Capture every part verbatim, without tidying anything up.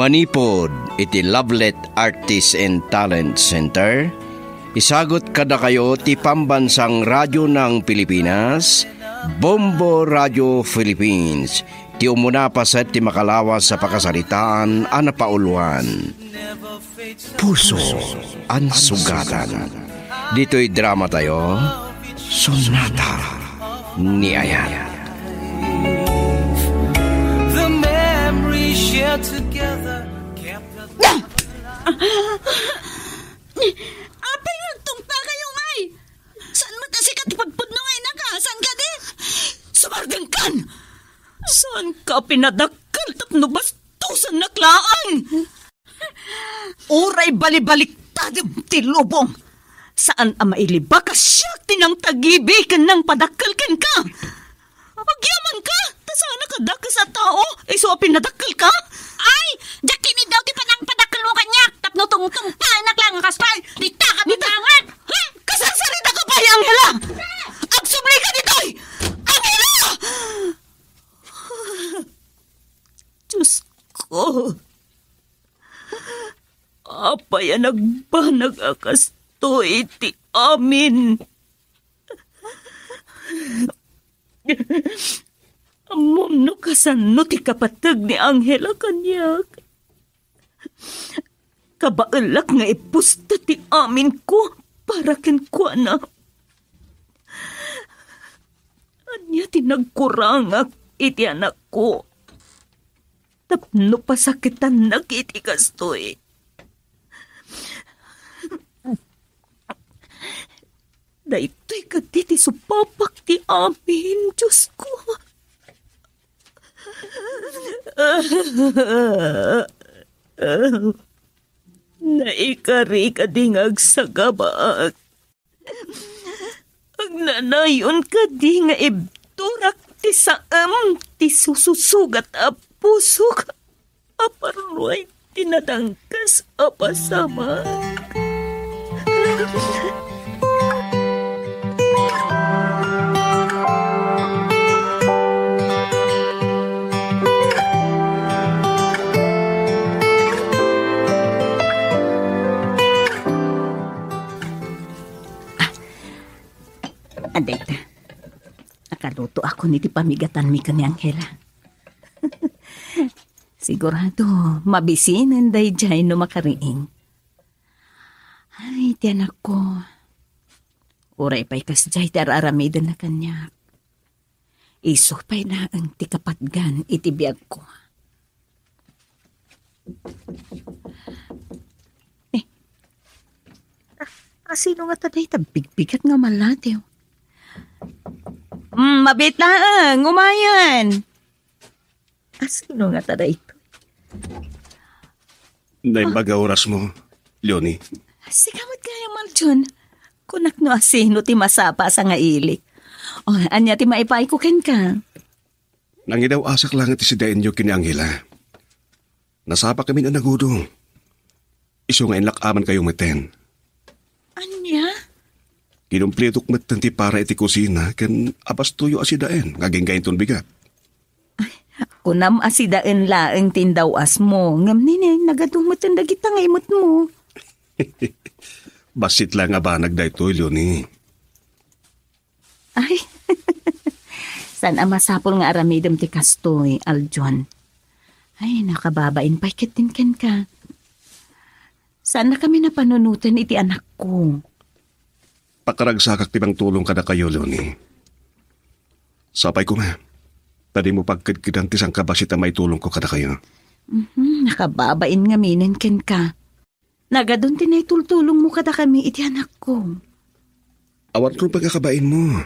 Manipud iti Lovelet Artist and Talent Center, isagut kadakayo ti Pambansang Radyo ng Pilipinas, Bombo Radio Philippines, ti umuna paset ti makalawas a pakasaritaan a napauluan. Puso a Sugatan. Ditoy drama tayo, Sonata ni Ayat. The memory shared together kept us. Apay nga agtungpa kayo, May? Saan met a sika ti pagpudno nga inaka? Saan kadi? Sumardengkan! Saan ka pinadakkel tapno bastusan nak laang? Uray balibaliktadem ti lubong. Saan a mailibak a siak ti nangtagibi ken nangpadakkel kenka. Agyaman ka, ta saan a kadakes a tao, isu a pinadakkel ka? Ay, diak ket ni daw ti panangpadakkel mo kaniak, tapno tungtumpaenak laeng a kastoy, dita ka Dita? Bitangan. Ha? Kasarsarita ka pay, Angela! Agsubli ka ditoy! Angela! Diyos ko, apay a nagbanag a kastoy ti amin? Ammom no kasano ti kapateg ni Angela kaniak. Kabaelak nga ipusta ti aminko para kenkuana. Ania ti nagkurangak iti anakko tapno pasakitannak iti kastoy? Daytoy kadi ti supapak ti amin, Diosko. Naikari kadi nga agsagabaak. Agnanayon kadi nga ibturak ti saem ti sususugat a pusok a parruay ti nadangkas a pasamak. Adayta, nakaluto ako niti pamigatanmi ken ni Angela. Sigurado, mabisinen daydiay no makariing. Ay, ti anakko. Uray pay kasdiay ti ar-aramidenna kaniak. Isu pay laeng ti kapatgan iti biagko. Eh, a-, asino ngata dayta bigbigat nga malatiw? Mm, mabiit laeng, umayen. Asino ngata daytoy? Naimbag a orasmo, Leonie. Sika met gayam, Aljon. Kunak no asino ti masapa a sangailik. O, ania ti maipaayko kenka? Nangidaw-asak laeng iti sidaenyo ken ni Angela. Nasapakamin a nagudo. Isu nga inlak-amankayo metten. Ania? Kinumplitok metten ti para iti kusina ken abastoyo a sidaen nga agingga inton bigat. Kunam a sidaen laeng ti indaw-asmo, ngem nini, nagadu metten dagita nga imutmo. Bassit laeng a banag daytoy, Leonie. Ay, saan a masapul nga aramidem ti kastoy, Aljon. Ay, nakababain pay ketdin kenka. Saannakami a panunoten iti anakko. Pakaragsakak ti mangtulong kadakayo, Leonie. Sapay koma, ta dimo pagkedkedan ti sangkabassit a maitulongko kadakayo. Mhm, nakababain ngaminen kenka. Nagadun ti naitultulongmo kadakami iti anakko. Awan rumbeng a kabainmo.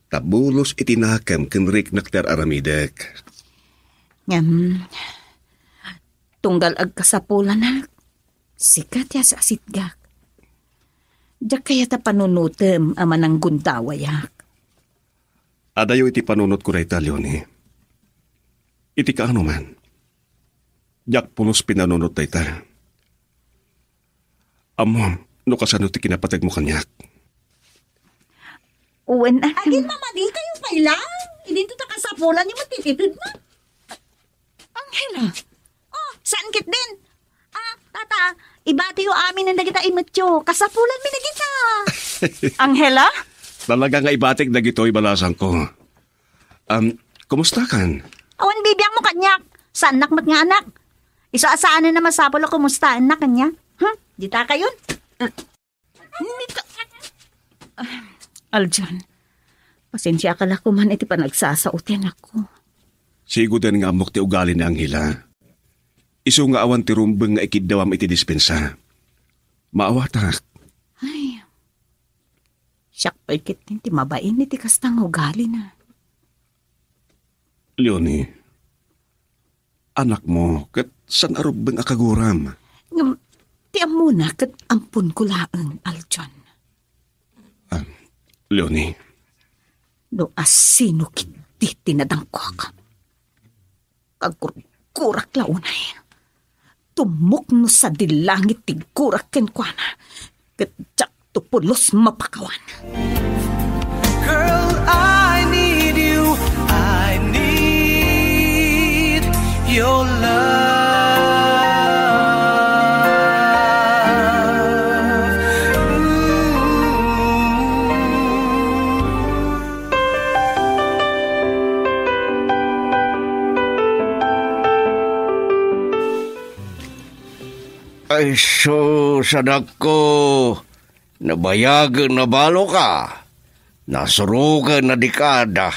Ta bulos iti nakem ken riknak ti ar-aramidek. Ngem, tunggal agkasapulanak, sika ti as-asitgak. Diak kayat a panunotem a mananggundawayak. Adayo iti panunotko dayta, Leonie. Iti kaano man, diak pulos pinanunot dayta. Ammom no kasano ti kinapategmo kaniak. Wen a. Agin mamadi kayo pay lang. Idinto ta kasapulan yung matititid na. Angela. Oh, saan ketdin. Ah, tata, ibatiyo amin dagita imetyo. Kasapulanmi dagita. Angela? Talaga nga ibatik dagitoy, balasangko. Um, kumusta kan? Awan bibiangmo kaniak. Saannak met nga anak. Isu a saanen a masapul a kumustaennak kaniak. Hmm? Dita kayon? Aljan, pasensiaka la koman iti panagsasao ti anakko. Siguden nga ammok ti ugali ni Angela. Isu nga awan ti rumbeng nga ikiddawam iti dispensa. Maawatak. Ay, siak pay ketdin ti mabain iti kasta nga ugalina. Leonie, anakmo ket saan a rumbeng a kaguram. Ngem ti ammona ket amponko laeng, Aljan. Ah, Leonie. No asino ketdi ti nadangkok. Kagurgurak la unay. Tummok no sadi langit ti gurak kenkuana. Ket diakto pulos mapakawan. Girl, I need you. I need your love. Ooh. Ay, sus, anakko. Nabayagen a baloka. Nasuroken a dekada.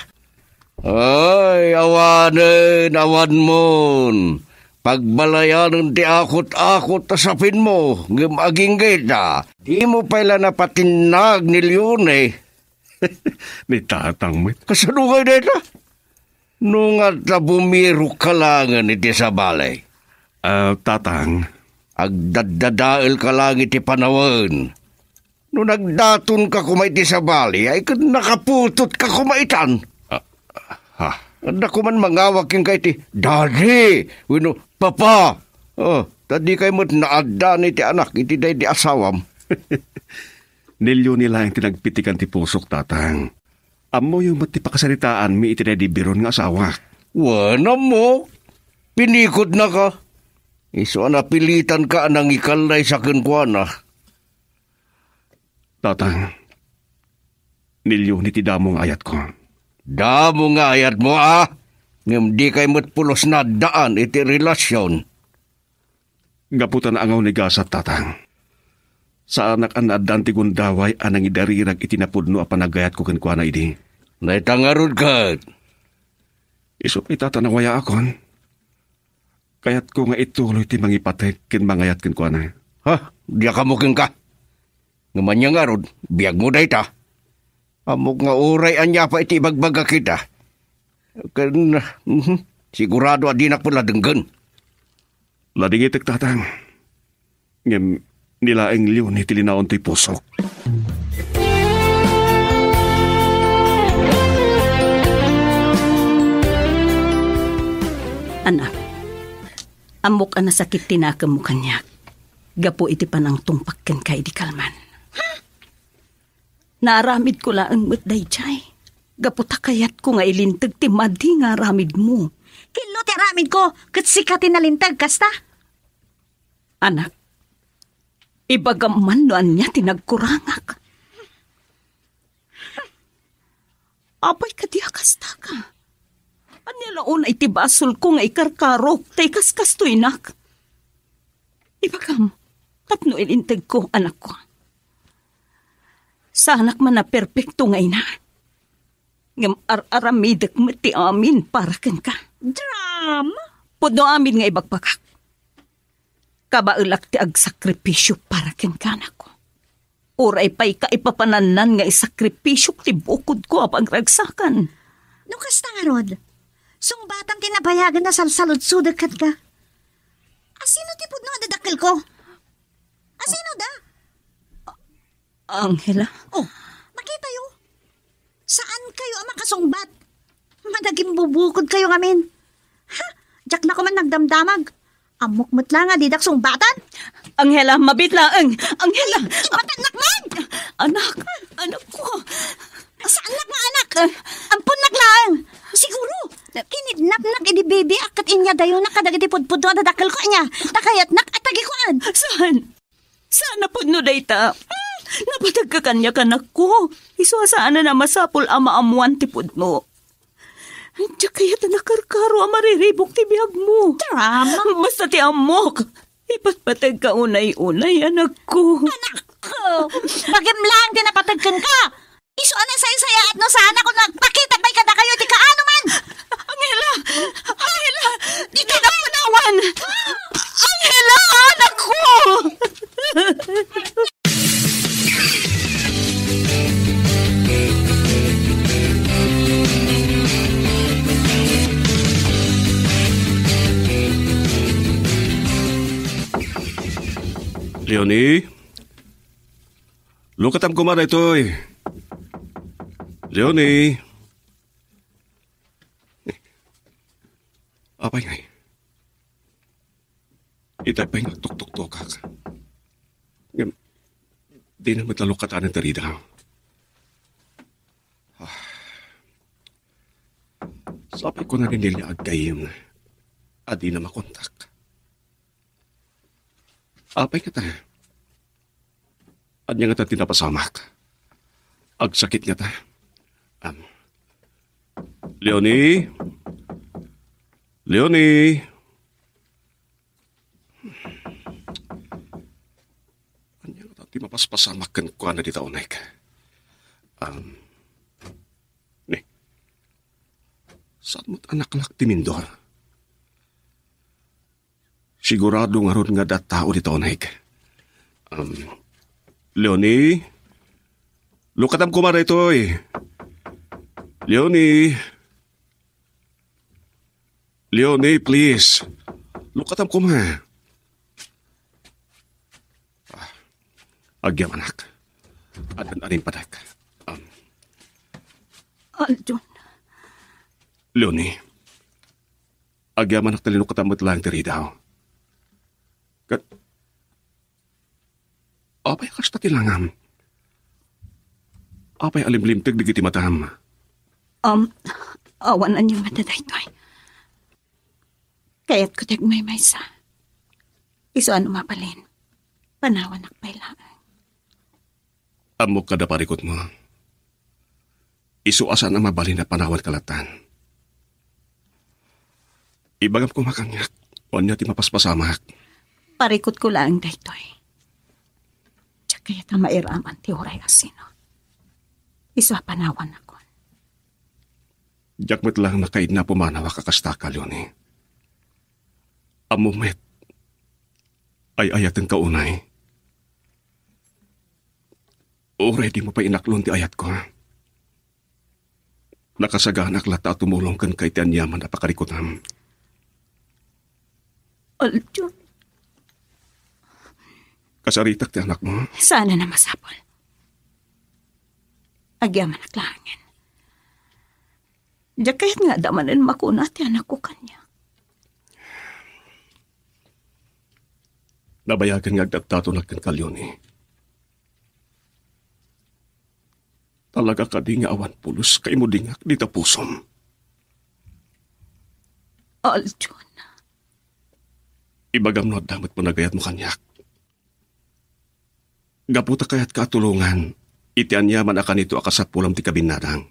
Ay, awanen, awanmon. Pagbalayanen ti akut-akut a sapinmo, ngem agingga ita. Dimo pay la napatinnag ni Leonie. Ni tatang met. Kasano ngay dayta? No nga ta bumirok ka laengen iti sabali. Ah, tatang. Agdaddadael ka laeng iti panawen. No nagdaton ka koma iti sabali, ay ket nakaputot ka koma itan. Ah, ha? Adda koman mangawag kenka iti "Daddy" wenno "Papa." Oh, ta dikay met naaddaan iti anak iti daydi asawam. Ni Leonie laeng ti nagpitikan ti pusok, tatang. Ammoyo met ti pakasaritaanmi iti daydi biron nga asawak. Wen, ammo. Pinikodnaka. Isu a napilitanka a nangikallaysa kenkuana. Tatang, ni Leonie ti damo nga ayatko. Damo nga ayatmo, a? Ngem dikay met pulos naaddaan iti relasion. Gapu ta naangaw ni gasat, tatang. Saanak a naaddaan ti gundaway a nangidarirag iti napudno a panagayatko kenkuana idi. Dayta ngarud ket. Isu pay, tata, nawayaakon. Kayatko nga ituloy ti mangipateg ken mangayat kenkuana. Ha? Diak ammo kenka. Ngem ania ngarud, biagmo dayta. Ammok nga uray ania pay ti ibagbagak ita. Ken, mhm, sigurado a dinak pay la denggen. Ladingitek, tatang. Ngem ni laeng Leonie ti linaon toy pusok. Anak, ammok a nasakit ti nakemmo kaniak gapu iti panangtungpak kenka idi kalman. Naaramidko laeng met daydiay gapu ta kayatko nga ilinteg ti madi nga aramidmo. Kello ti aramidko, ket sika ti nalinteg kasta. Anak, ibagam man no ania ti nagkurangak. Apay kadi a kastaka? Ania la unay ti basolko nga ikarkarok ta ikaskastoynak? Ibagam, tapno ilintegko, anakko. Saanak man a perpekto nga ina. Ngem ar-aramidek met ti amin para kenka. Drama! Pudno amin nga ibagbagak. Kabaelak ti agsakripisio para kenka, anakko. Uray pay kaipapanannan nga isakripisiok ti bukodko a pangragsakan. No kasta ngarud, sungbatam ti nabayagen a salsaludsodek kenka. Asino ti pudno a dadakkelko? Asino da? Angela? Oh, nakitayo. Saan kayo a makasungbat? Managimbubukod kayo ngamin. Ha? Diak na ko man nagdamdamag. Ammok met la nga didak sungbatan. Angela, mabiit laeng. Angela! Ipatannak man! Anak, anak ko. Saannak nga anak? Amponnak laeng. Siguro, kinidnap Nak idi bibiak ket inyadayonak kadagiti pudpudno a dadakkelko, ania? Ta kayatnak a tagikuan. Saan? Saan a pudno dayta? Hmm, napateg ka kaniak, anakko. Isu a saanen a masapul a maammoan ti pudno. Diak kayat a nakarkaro a mariribuk ti biagmo. Drama. Basta ti ammok, ipatpateg ka unay-unay, anakko. Anakko! Bagim laeng ti napateg kenka! Isu a nasaysayaat no saan a kun agpakita pay kadakayo iti kaano man! Angela! Angela! Dita ka panawan! Angela! Anakko! Leonie? Lukatam koma daytoy. Leonie? Apay ngay? Itay pay nga agtuktuktokak. Ngem, dina met la lukatanen ti ridaw. Ah. Sapay ko na rin nila agkayem a dina makontak. Apay ngata? Ania ngata ti napasamak? Agsakit ngata? Am. Leonie? Leonie? Ania ngata ti mapaspasamak kenkuana dita uneg? Am. Ni. Saan met a naklak ti mindor? Sigurado ngarud nga adda tao dita uneg. Um, Leonie? Lukatam koma daytoy. Leonie? Leonie, please. Lukatam koma. Ah, agyamanak. Addan arimpadek. Um, Aljon. Leonie. Agyamanak ta linukatan met laeng ti ridaw. Ket, apay a kasta ti langam? Apay a limlimteg dagiti matam? Um, awan aniaman a daytoy. Kayatko ti agmaymaysa. Isu a no mabalin, panawanak pay laeng. Ammok kada parikutmo. Isu a saan a mabalin a panawanka lattan. Ibagam koma kaniak, ania ti mapaspasamak. Parikutko laeng daytoy. Diak kayat a mairaman ti uray a sino. Isu a panawanakon. Diak met laeng makaidna a pumanawak a kastaka, Leonie. Ammom met, ay-ayatenka unay. Uray dimo pay inaklon ti ayatko, nakasaganaak latta a tumulong kenka iti aniaman a pakarikutam. Aljon. Kasaritak ti anakmo? Saan a masapul. Agyamanak laengen. Diak kayat nga adda manen makuna ti anakko kaniak. Nabayagen nga agdaddatonak kenka, Leonie. Talaga kadi nga awan pulos kaimudingak dita pusom? Aljon. Ibagam no adda met panagayatmo kaniak. Gapu ta kayatka a tulongan iti aniaman a kanito a kasapulam ti kabinnadang.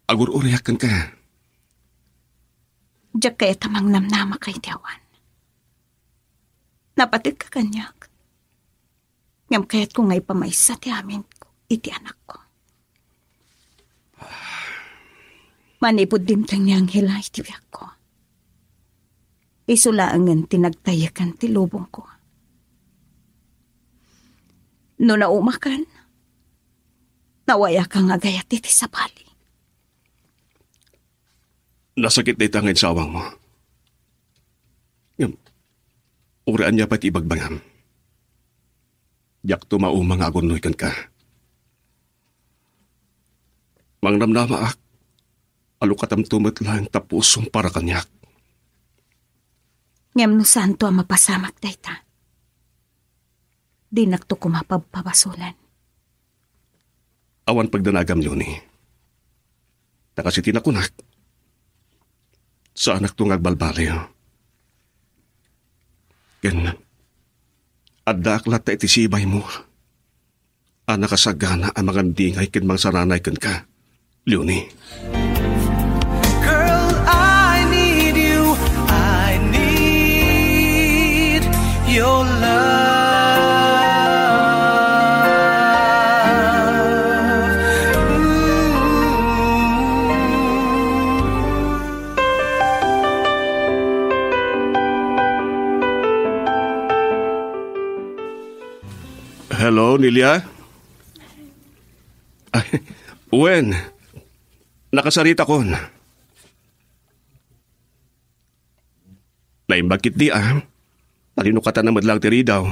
Agur-uriak kenka. Diak kayat a mangnamnamaka iti awan. Napategka kaniak. Ngem kayatko nga ipamaysa ti amin iti anakko. Manipud dimteng ni Angela iti biagko, isu laengen ti nagtayekan ti lubongko. No naumakan, nawayaka nga agayat iti sabali. Nasakit dayta nga insawangmo. Ngem, uray ania pay ti ibagbagam, diakto mauma nga agunnoy kenka. Mangnamnamaak a lukatamto met laeng ta pusom para kaniak. Ngem no saanto a mapasamak dayta, dinakto koma pabpabasolen. Awan pagdanagam, Leonie. Ta kas iti nakunak, Saanakto nga agbalbaliw. Ken addaak latta iti sibaymo a nakasagana a mangandingay ken mangsaranay kenka, Leonie. Girl, I need you. I need your love. Ooh. Hello, Nelia? Ay, wen, nakasaritakon. Naimbag ketdi a. Palinukatana met laeng ti ridaw.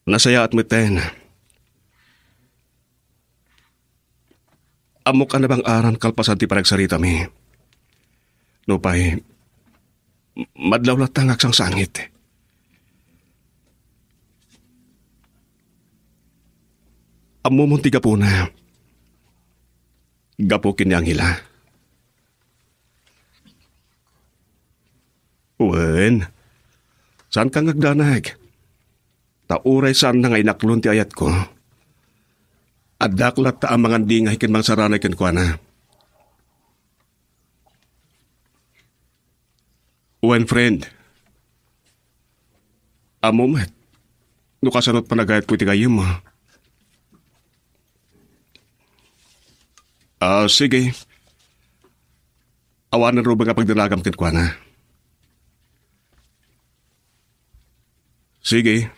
Nasayaat metten. Ammok a nabang-aran kalpasan ti panagsaritami. Nupay, m-, madlaw latta nga agsangsangit. Ammomon ti gapuna. Gapu ken ni Angela. Wen, saanka nga agdanag. Ta uray saanna nga inaklon ti ayatko, addaak latta a mangandingay ken mangsaranay kenkuana. Wen, friend, ammo met no kasano ti panagayatko iti gayyemmo. Ah, sige. Awanen ruben nga pagdanagam kenkuana. Sige.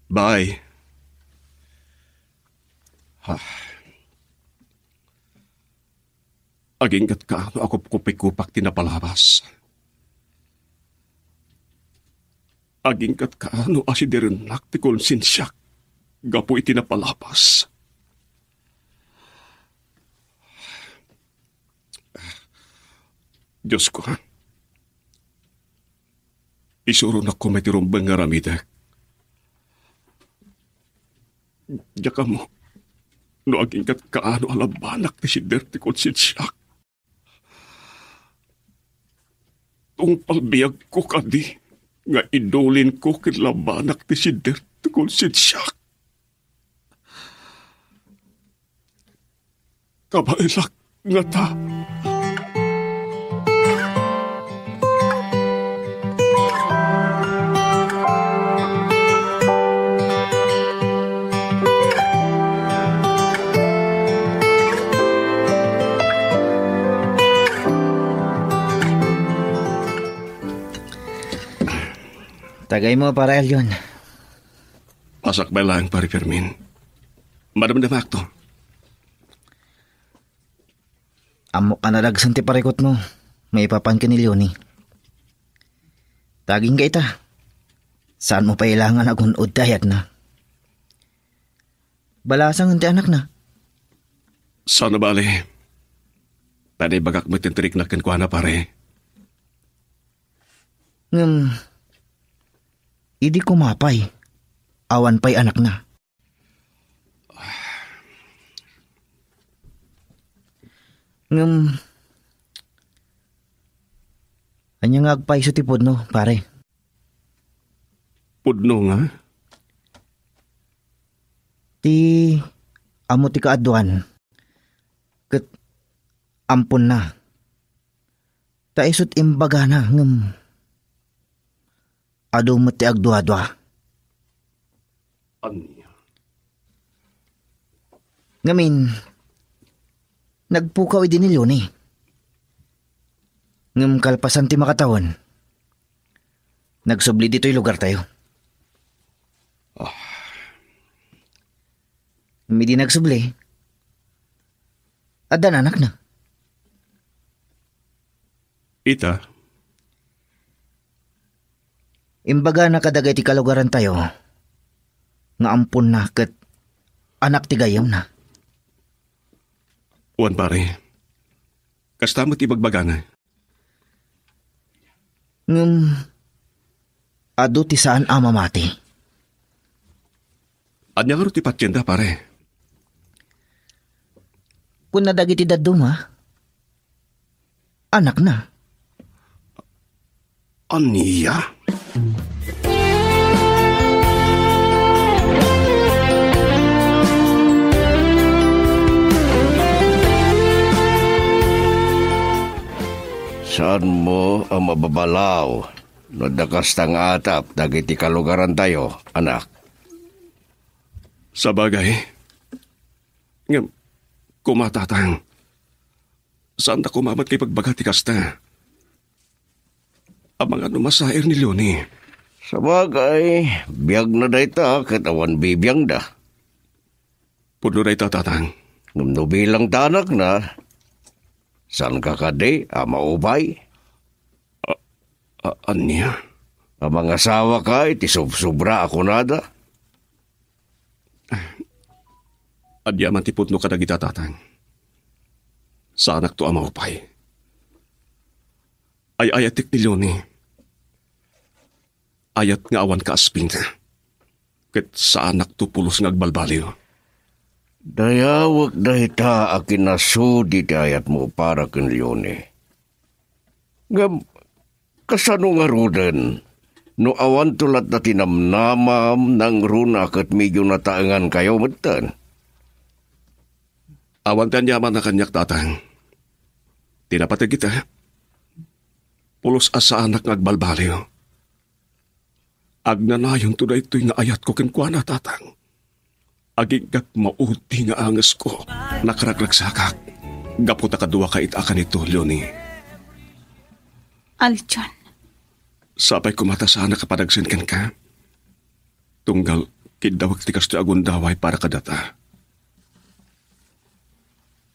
Bye. Ha. Aginggatka no akupkupikupak ti napalabas. Aginggatka no asiderennak ti konsensiak gapu iti napalabas. Diosko, isuronak koma iti rumbeng nga aramidek. Diak ammo no aginggatka no alabanak ti sidder ti konsensiak. Tungpal biagko kadi nga idulinko ken labanak ti sidder ti konsensiak. Kabaelak ngata. Tagaymo, Pare Alyon. Pasakbay laeng, Pare Fermin. Madamdamakto. Ammok a nadagsen ti parikutmo maipapan ken ni Leonie. Ta agingga ita, saanmo pay la nga agun-od ti ayatna. Balasangen ti anakna. Saan a bale. Ta naibagak met ti riknak kenkuana, pare. Ngem, idi koma pay, awan pay anakna. Ngem, ania nga agpayso ti pudno, pare? Pudno nga? Ti ammo ti kaaduan, ket amponna. Ta isut' imbagana, ngem adu met ti agduadua. Ania? Ngamin, nagpukaw idi ni Leonie. Ngem kalpasan ti makatawen, nagsubli ditoy lugartayo. Ah. Ngem idi nagsubli, addan anakna. Ita? Imbagana kadagiti kalugarantayo nga amponna ket anak ti gayyemna. Wen, pare. Kasta met ibagbagana. Ngem, adu ti saan a mamati. Ania ngarud ti patienda, pare? Kuna dagiti dadduma, anakna. Ania? Saanmo a mababalaw no adda kasta nga atap dagiti kalugarantayo, anak? Sabagay. Ngem, koma, Tatang, saanta koma met nga ipagbaga ti kasta. Amangan no masair ni Leonie. Sabagay, biagna dayta ket awan bibiangda. Pudno dayta, Tatang. Ngem no bilang ta anakna, saanka kadi a maupay? A-, a-, ania? A mangasawaka iti subsobra a kunada? Ania man ti pudno kadagita, Tatang. Saanakto a maupay. Ay-ayatek ni Leonie. Ayat nga awan kaaspingna. Ket saanakto pulos nga agbalbaliw. Dayawek dayta a kinasudi ti ayatmo para ken Leonie. Ngem, kasano ngaruden no awanto latta ti namnamam nangruna ket medio nataengankayo metten? Awan ti aniamanna kaniak, Tatang. Ti napateg ita, pulos a saanak nga agbalbaliw. Agnanayonto daytoy nga ayatko kenkuana, Tatang. Aginggat maudi nga angesko. Nakaragragsakak gapu ta kaduaka ita a kanito, Leonie. Aljon. Sapay koma ta saanak a padagsen kenka. Tunggal kiddawek ti kastoy a gundaway para kadata.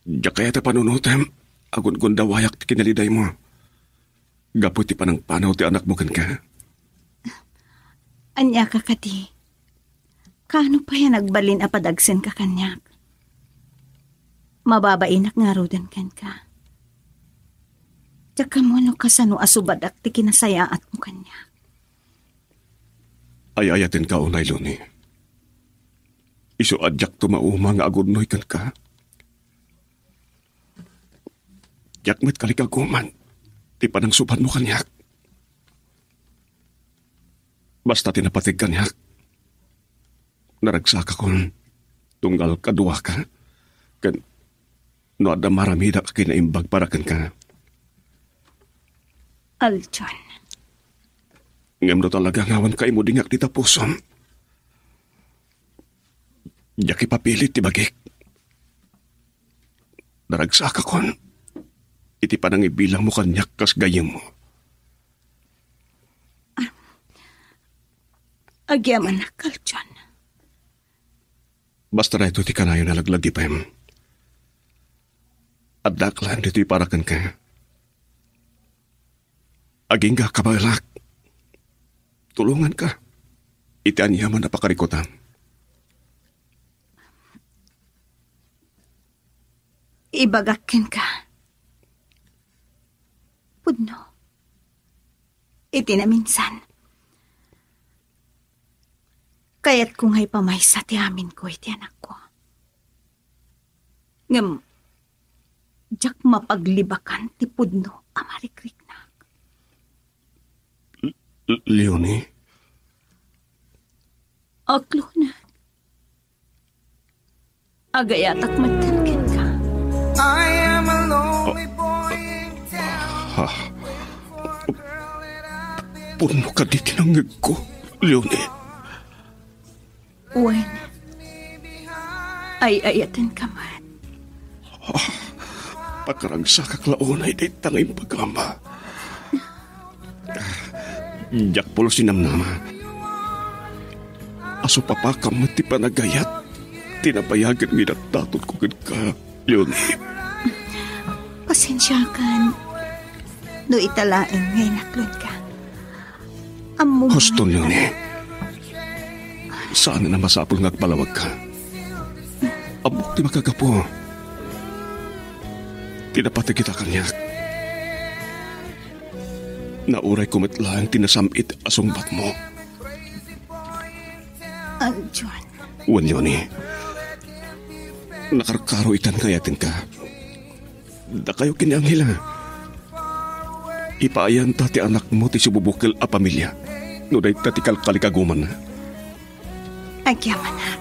Diak kayat a panunotem a gungundawayak ti kinalidaymo gapu iti panangpanaw ti anakmo kenka. Ania ka kadi? Kaano pay a nagbalin a padagsenka kaniak? Mababainak ngaruden kenka. Diak ammo no kasano a subadak ti kinasayaatmo kaniak. Ay-ayatenka unay, Leonie. Isu a diakto mauma nga agudnoy kenka. Diak met kalikaguman ti panangsubadmo kaniak. Basta ti napateg kaniak, naragsakakon tunggal kaduaka, ken no adda maramidak a kinaimbag para kenka. Aljon. Ngem no talaga nga awan kaimudingak dita pusom, diak ipapili ti bagik. Naragsakakon iti panangibilangmo kaniak kas gayyemmo. Agyamanak, Aljon. Basta daytoy ti kanayon a laglagipem. Addaak laeng ditoy para kenka. Agingga a kabaelak. Tulonganka iti aniaman a pakarikutam. Ibagak kenka, pudno, iti naminsan, kayatko nga ipamaysa ti aminko iti anakko. Ngem, diak mapaglibakan ti pudno a marikriknak. L-, Leonie? Aklon. Agayatak metten kenka. I am a lonely boy in town. Ah, pudno kadi ti nangngegko, Leonie. Wen, ay-ayatenka met. Ah, pakaragsakak la unay dayta nga imbagam. Diak pulos ti namnama a supapakam met ti panagayat ti nabayagen nga inattatodko kenka, Leonie. Pasensiakan no ita laeng nga inaklonka. Ammom. Husto, Leonie. Saanen a masapul nga agpalawagka. Ammok ti makagapu. Ti napateg ita kaniak. Naurayko met laeng ti nasam-it a sungbatmo. Aljon. Wen, Leonie. Nakarkaro itan nga ayatenka. Dakayo ken ni Angela. Ipaayanta ti anakmo ti sibubukel a pamilia no dayta ti kalkalikagumanna. Agyamanak.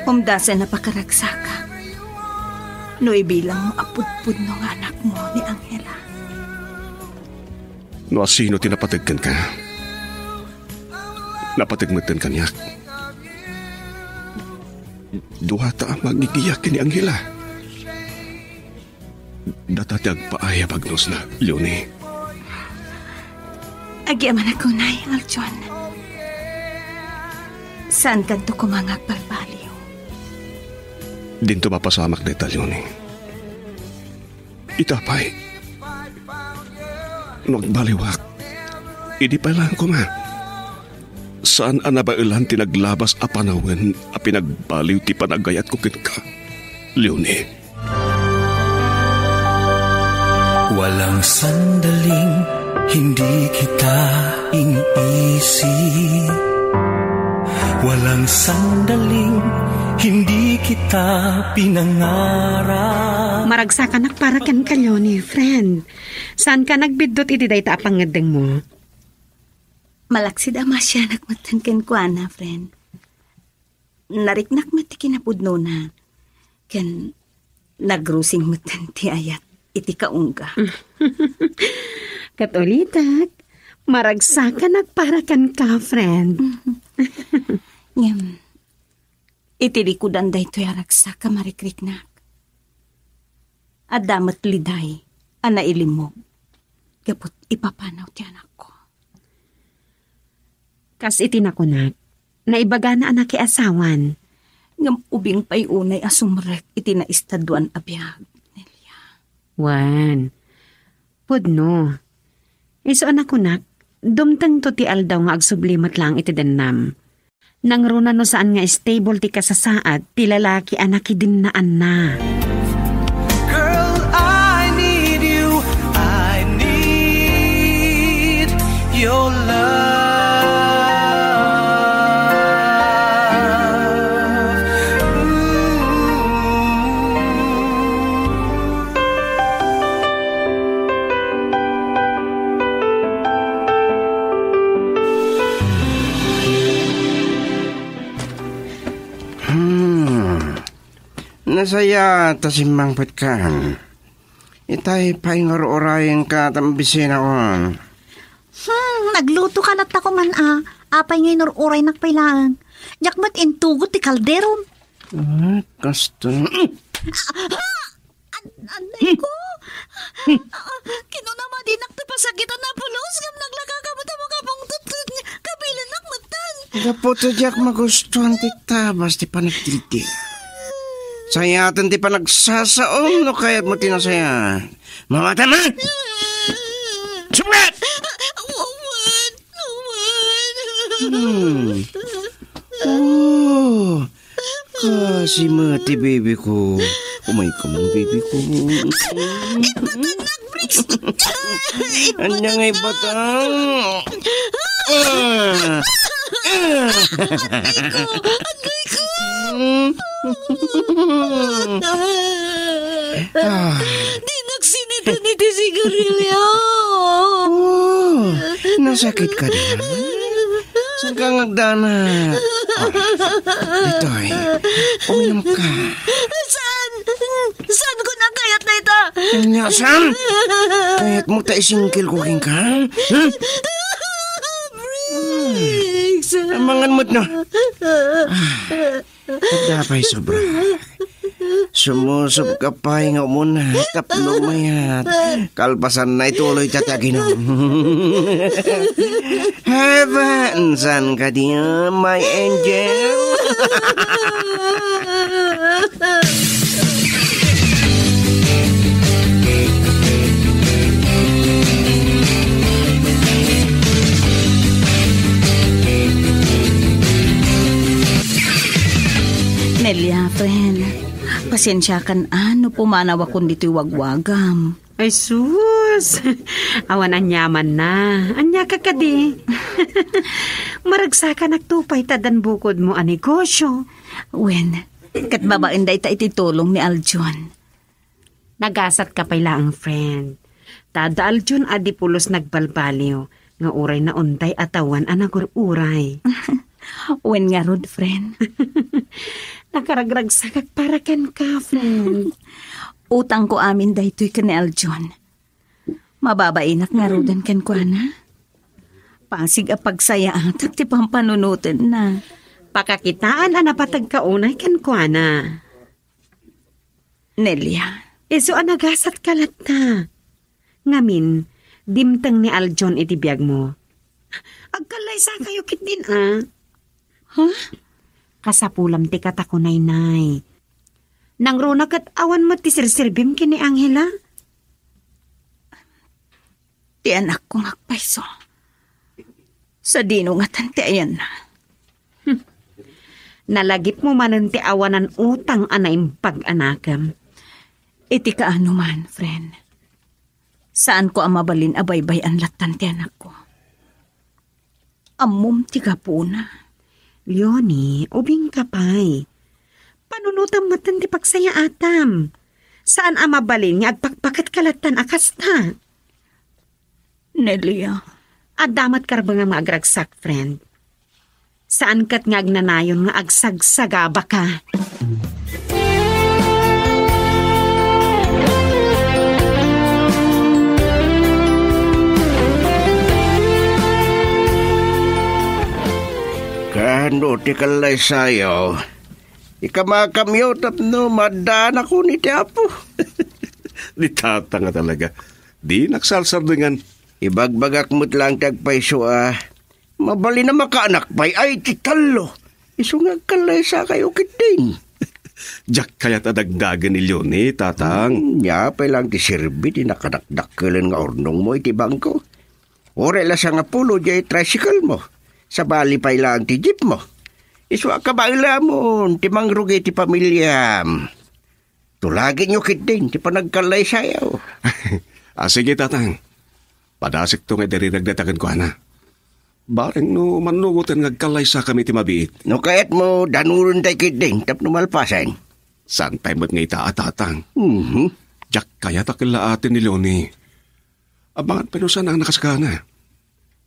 Umdasen a pakaragsaka no ibilangmo a pudpudno nga anakmo ni Angela. No asino ti napateg kenka, napateg metten kaniak. Duata a mangigiyak ken ni Angela. Data ti agpaay a bagnosna, Leonie. Agyamanak unay, Aljon. Saankanto koma nga agbalbaliw. Dinto mapasamak dayta, Leonie. Ita pay, no agbaliwak, idi pay laeng koma. Saan a nabaelan ti naglabas a panawen a pinagbaliw ti panagayatko kenka, Leonie. Walang sandaling hindi kita iniisip. Walang sandaling hindi kita pinangarap. Maragsakanak para kenka, Leonie, friend. Saanka nagbiddut iti dayta a pangngeddengmo? Malaksid a maasianak metten kenkuana, friend. Nariknak met ti kinapudnona, ken nagrusing metten ti ayat iti kaungga. Ket ulitek, maragsakanak para kenka, friend. Ngem, iti likudan daytoy a ragsak a marikriknak, adda met liday a nailimmog gapu ti ipapanaw ti anakko. Kas iti nakunak, naibagana a nakiasawan. Ngem ubing pay unay a sumrek iti naistaduan a biag, Nelia. Wen, pudno. Isu a nakunak, dumtengto ti aldaw nga agsubli met laeng iti dennam. Nangruna no saan nga stable ti kasasaad ti lalaki a nakidennaanna. Girl, I need you. I need your love. Ooh. Hmm. Nasayaat ta simmangpetka. Itay pay nga ur-urayenka ta mabisinaon. Hmm, naglutoka latta koman a. Apay nga inur-uraynak pay laeng? Diak met intugot ti kaldero. Ah, kasto. Ah, ah! An-, anay ko. Ah, kinunam a dinak ti pasakitan a pulos, ngem naglakaka met a makapungtot ket kabilennak metten. Gapu ta diak magustuhan ti tabas ti panagdildi. Sayaten ti panagsasaom no kayatmo ti nasayaat. Mamatam, ha? Sumnget! Awan, awan. Hmm. Oh, kasi met ti baby ko. Umay ka man, baby ko. Ibatang nagbricks. Anya nga ibatang? Ah! Ah! Aray ko! Aray ko! Hmm? Ah. Dinak sinitan iti sigarilyo. Oh, nasakit ka din? Saan ka ngagdana? Ah, ditoy, uminom ka. Saan? Saan ko nakayat na ita? Anya, saan? Kayat mo ta isingkil ko king ka? Hmm? Briggs! Amangan mo't no? Ah. Adda pay sobra. Sumusob ka pay nga umuna tapno mayat. Kalpasanna ituloy ta ti aginom. Heaven, saan ka di, my angel? Nelia, friend, pasensiakan a no pumanawakon ditoy wagwagam. Ay, sus! Awan aniaman na. Ania ka kadi? Maragsakanak to pay ta addan bukodmo a negosyo. Wen, ket babaen dayta iti tulong ni Aljon. Nagasatka pay laeng, friend. Ta adda Aljon a di pulos nagbalbaliw, nga uray naunday a tawen a nagur-uray. Wen ngarud, friend. Nakaragragsakak para kenka, friend. Utangko amin daytoy ken ni Aljon. Mababainak ngaruden kenkuana. Pasig a pagsayaatak ti pampanunotenna. Pakakitaan a napateg ka unay kenkuana. Nelia. Isu a nagasatka latta. Ngamin, dimteng ni Aljon iti biagmo. Agkallaysakayo ketdin, a? Ha? Kasapulam ti katako, Naynay. Nangruna ket awan met ti serserbim ken ni Angela? Ti anakko nga agpayso. Sadino ngatan ti ayanna? Hmm. Nalagipmo manen ti awanan utang a naimbag a nakem. Iti kaano man, friend. Saanko a mabalin a baybay-an lattan ti anakko. Ammom ti gapuna. Leonie, ubingka pay. Panunotam metten ti pagsayaatam. Saan a mabalin nga agpakpaketka lattan a kasta. Nelia. Adda met karbengam nga agragsak, friend. Saan ket nga agnanayon nga agsagsagabaka. Kaano ti kallaysayo? Ikamakamyo tapno maaddaanakon iti Apo. Ni Tatang a talaga. Dinak sarsardengan. Ibagbagak met laeng ti agpayso a mabalin a makaanak pay ay ti tallo. Isu nga agkallaysakayo ketdin. Diak kayat a dagdagen ni Leonie, Tatang. Hmm, apay laeng ti serbi ti nakadakdakkelen nga urnongmo iti bangko. Uray la sangapulo diay tricycle mo. Sabali pay laeng ti jeep mo. Isu a kabaelamon ti mangrugi ti pamiliam. Tulagenyo ketdin ti panagkallaysayo. A, sige, Tatang. Padasekto nga idirirek dayta kenkuana. Bareng no mannugoten nga agkallaysakami iti mabiit. No kayatmo, danonentay ketdin tapno malpasen. Saantay met nga ita a, Tatang. Mhm. Diak kayat a kellaaten ni Leonie. Abangan pay no saan a nakasakana.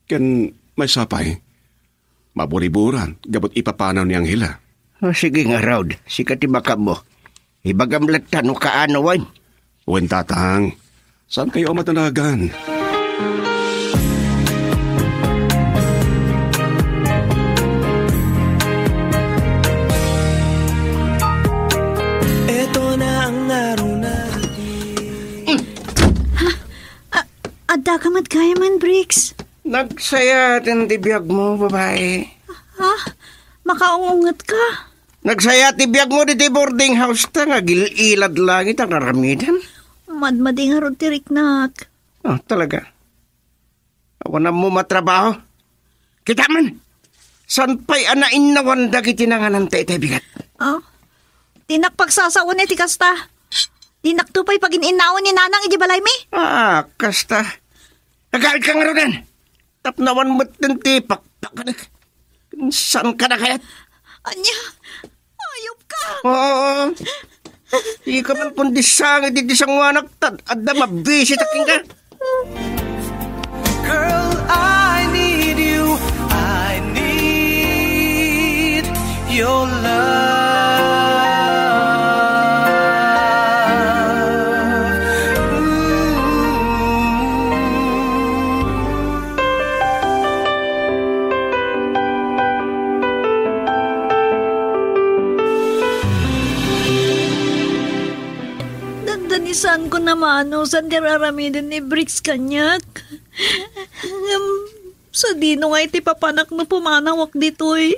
Ken maysa pay, maburiburan gapu ti ipapanaw ni Angela. O, sige ngarud, sika ti makapmo. Ibagam latta no kaano wen. Wen, Tatang. Saankayo a madanagan? Eto na ang naruna. A-, adda ka met gayam, Bricks? Nagsayaat ti biagmo, babai. Ha? Makaung-unget ka? Nagsayaat ti biagmo ditoy boarding house ta nga agil-ilad langit a aramidem. Madmadi ngarud ti riknak. Ah, talaga? Awan ammo matrabaho. Kita man, saan pay a nainnawan dagiti nanganan ta itay bigat? Ah, dinak pagsasawen iti kasta. Dinakto pay pagin-innawen ni Nanang iti balaymi. Ah, kasta. Nagalit ka ngaruden. Tapno awan metten ti pakpakanek. Saan ka na kayat? Ania? Ayop ka! Oo. Ika man kundi sangit iti sanguanak, ta adda mabisita kenka. Girl, I need you. I need your love. Ooh. Dandanisanko a manusan ti ar-aramiden ni Bricks kaniak. Ngem sadino ngay ti papanak no pumanawak ditoy?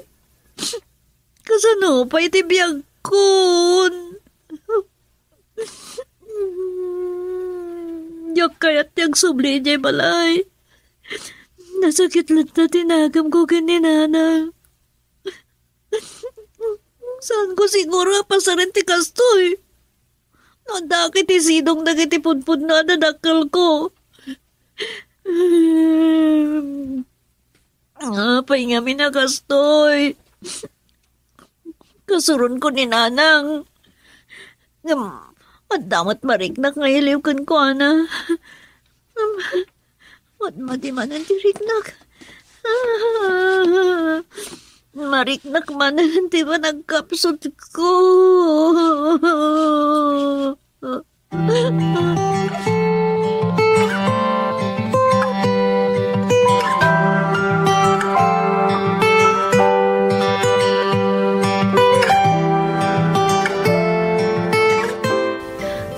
Kasano pay ti biagkon? Diak kayat ti agsubli idiay balay. Nasakit latta ti nagemko ken ni Nanang. Saanko siguro a pasaren ti kastoy. No adda ket ti sidong dagiti pudpudno a dadakkelko. Apay ngamin a kastoy? Kasuronko ni Nanang. Ngem, Adda met mariknak nga iliw kenkuana. Matmati manen ti riknak. Mariknak manen ti panagkapsutko.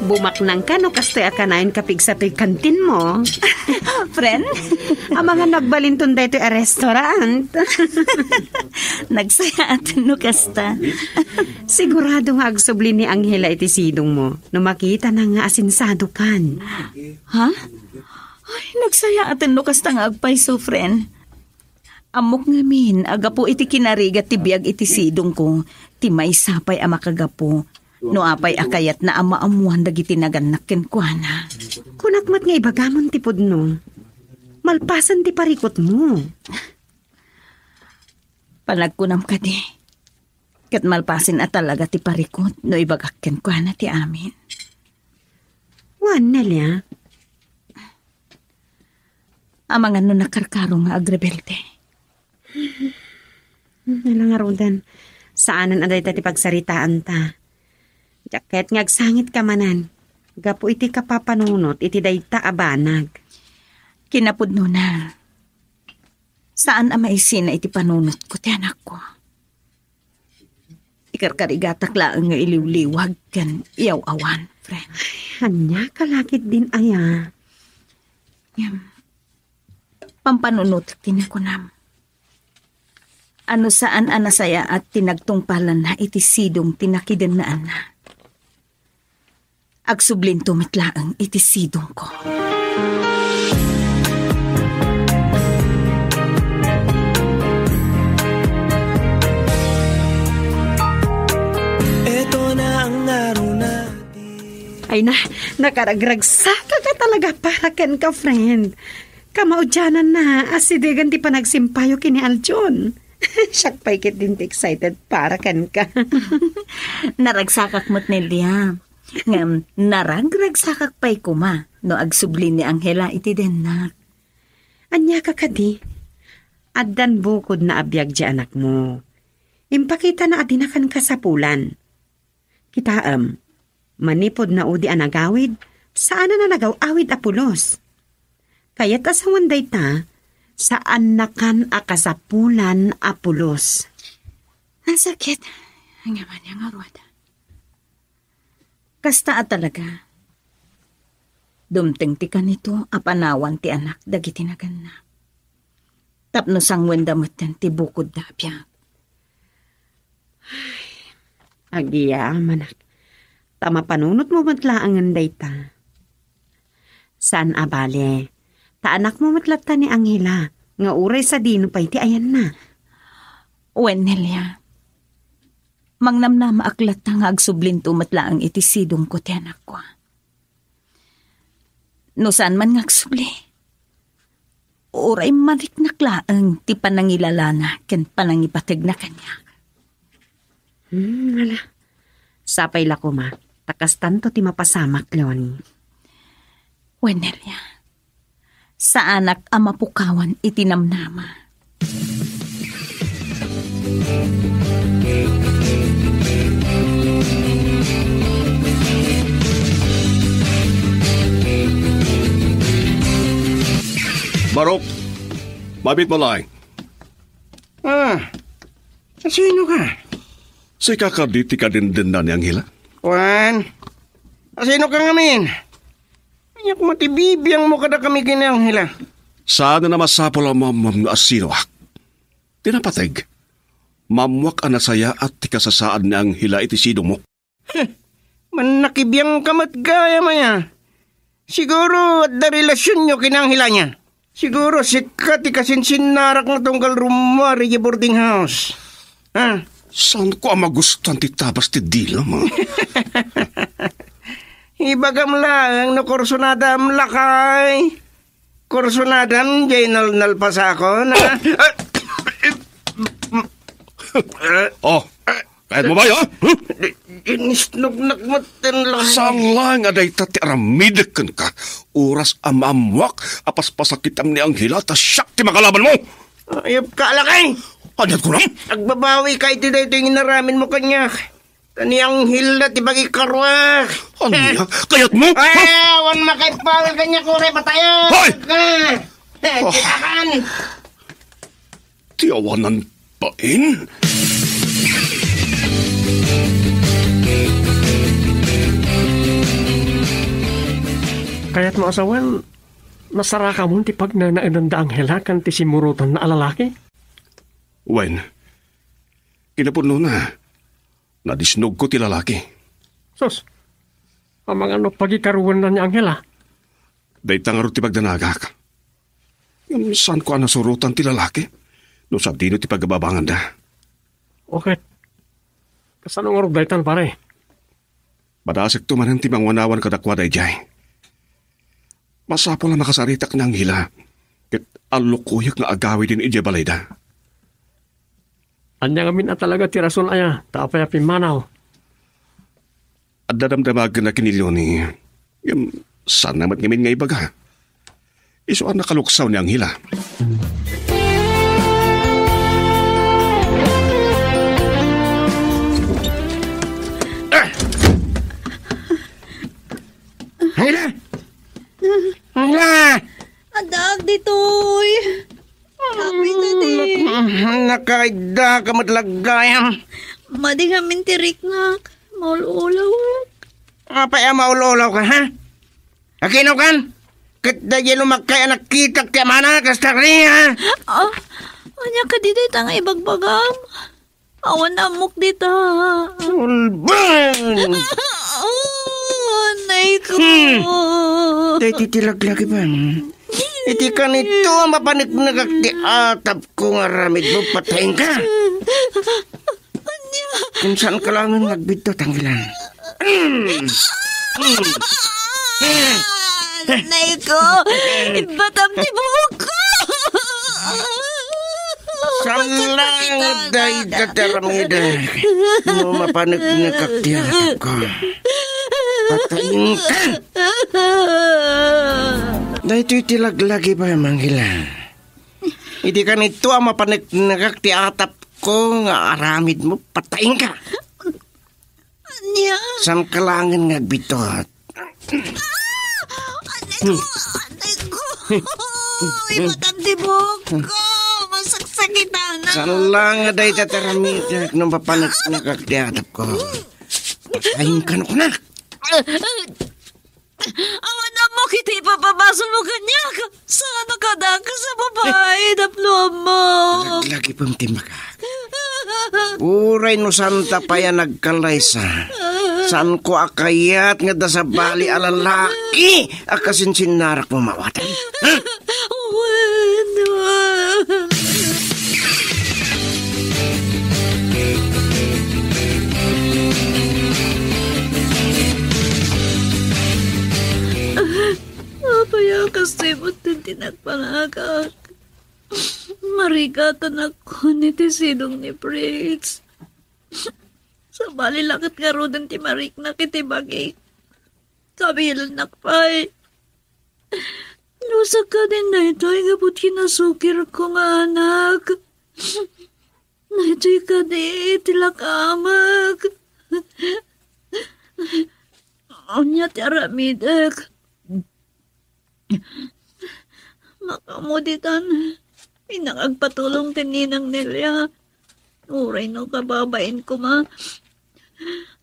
Bumaknangka no kastoy a kanayon kapigsatoy kantinmo. Friend? Amangan no agbalinton daytoy a restaurant. Nagsayaaten no kasta. Sigurado nga agsubli ni Angela iti sidongmo no makitana nga asensadokan. Ha? Ay, nagsayaaten no kasta nga agpayso, friend. Ammok ngamin a gapu iti kinarigat ti biag iti sidongko, ti maysa pay a makagapu no apay a kayatna a maammoan dagiti nagannak kenkuana. Kunak met nga ibagamon ti pudno. Malpasen ti parikutmo. Panagkunam kadi, ket malpasen a talaga ti parikut no ibagak kenkuana ti amin. Wen, Nelia. Amangan no nakarkaro nga agrebelde. Ala ngaruden, saanen a dayta ti pagsaritaanta. Diak ket nga agsangitka manen, gapu iti kapapanunot iti dayta a banag. Kinapudnona, saan a maisina iti panunotko ti anakko. Ikarkarigatak laeng nga iliwliwag ken iyaw-awan, friend. Ania ka lakit din aya? Ngem, pampanunotek ti nakunam. Ano saan a nasayaat ti nagtungpalanna iti sidong ti nakidennaanna. Agsublinto met laeng iti sidongko. Eto na ang araw na. Ay na, nakaragragsakak a talaga para kenka, friend. Kamaudiananna, asidegen ti panagsimpayo ken ni Aljon. Siak pay ket din ti excited para kenka. Naragsakak met, Nelia. Ngem naragragsakak pay koma no agsubli ni Angela iti dennak. Ania ka kadi? Addan bukodna a biag ti anakmo. Impakitana a dinakan kasapulan. Kitaem, manipud naudi a nagawid, saanen a nagaw-awid a pulos. Kayat a sawen dayta, saannakan a kasapulan a pulos. Nasakit. Ania man nga ngarud. Kasta a talaga. Dumteng ti kanito a panawan ti anak dagiti naganna. Tapno sanguenda metten ti bukodda a biag. Ay, agyamanak. Ta mapanunotmo met laengen dayta. Saan a bale, ta anakmo met latta ni Angela, nga uray sadino pay ti ayanna. Wen, Nelia, mangnamnamaak latta nga agsublinto met laeng iti sidongko ti anakko. No saan man nga agsubli, uray mariknak laeng ti panangilalana ken panangipategna kaniak. Hmm, ala. Sapay la koma, ta kastanto ti mapasamak, Leonie. Wen, Nelia, saanak a mapukawan iti namnama. Barok, mabit mo laeng. Ah, sino ka? Sika kadi ti kadendenna ni Angela? Kuan, sino ka ngamin? Ania koma ti bibiangmo kadakami ken ni Angela? Saan a masapul a maammuam no asinoak. Ti napateg, maammuak a nasayaat ti kasasaad ni Angela iti sidongmo. Heh, mannakibiangka met gayam aya. Siguro adda relasionyo ken ni Angela aya. Siguro sika ti kasinsinnarak nga tunggal rummuar idiay boarding house. Ha? Saanko a magustuhan ti tabas ti dilam, a? Ibagam laeng no kursunadam, lakay. Kursunadam, diay nalnalpasakon, a? Oh, Kayatmo ba, ha? Huh? Di-, inisnognak met ten laeng. Saan laeng a dayta ti aramidek kenka? Oras a maammoak a paspasakitam ni Angela ta siak ti makalabanmo. Ayabka, lakay! Aniat kunam? Agbabawi ka iti daytoy nga inaramidmo kaniak. Ta ni Angela ti bagik a ruar. Ania? Kayatmo? Ay, awan makaipal kaniak, uray patayen. Hoy! Ah, eh, Oh. Titakan. Ti awanan bain? Kayatmo a sawen, nasarakamon ti pagnanaedan da Angela ken ti simmurotanna a lalaki? Wen, kinapudnona, nadisnogko ti lalaki. Sus, amangan no pagikaruenna ni Angela? Dayta ngarud ti pagdanagak. Ngem saanko a nasurotan ti lalaki no sadino ti pagababanganda. O ket, kasano ngarud daytan, pare? Madasekto manen ti mangwanawan kadakuada idiay. Masapul a makasaritak ni Angela, ket allukoyek nga agawiden idiay balayda. Ania ngamin a talaga ti rason aya ta apay a pimmanaw? Adda damdamagenna ken ni Leonie, ngem saanna met ngamin nga ibaga. Isu a nakaluksaw ni Angela. Ah! Angela! Angela! Addaak ditoy. Happy ka di. Nak-, nakaidda ka met la gayam. Madi ngamin ti riknak. Maul-ulawak. Apay a maul-ulaw ka, ha? Aginaw kan? Ket daydiay no makkay a nakitak ti amana, kasta kadi, ha? Ah, ania kadi dayta nga ibagbagam? Awan ammok dita. Sulbong! Ah, nay ko. Hmm. Daytoy ti laglagipem. Iti kanito a mapaneknekak ti atapko nga aramidmo, patayenka. Ania? Ken saanka laengen nga agbidto, Angela. Nay ko, ibbatam ti buokko. Saan laeng dayta ti aramidek. No mapaneknekak ti atapko, patayenka. Daytoy ti laglagipem, Angela. Idi kanito a mapaneknekak ti atapko nga aramidmo, patayenka. Ania? Saanka laengen nga agbidto. Ah! Anay ko! Anay ko! Ibbatam ti buokko! Masaksakitan! Saan laeng nga dayta ti aramidek no mapaneknekak ti atapko. Patayenka no kunak! Awan ammok iti ipapabasol mo kaniak. Saan a kadak sa babai, tapno ammok. Laglagipem ti imbagak. Uray no saanta pay a nagkallaysa, saanko a kayat nga adda sabali a lalaki a kasinsinnarakmo maawaten. Ha? Wen, wen. Apay a kastoy met ti nagpangagak? Marigatanak iti sidong ni Briggs. Sabali la ket ngaruden ti mariknak iti bagik. Kabilannak pay. Lusak kadin daytoy gapu ti kinasukirko nga anak. Daytoy kadi ti lakamek. Ania ti aramidek? Makaammo ditan, innak agpatulong ti ninang Nelia. Uray no kababain koma,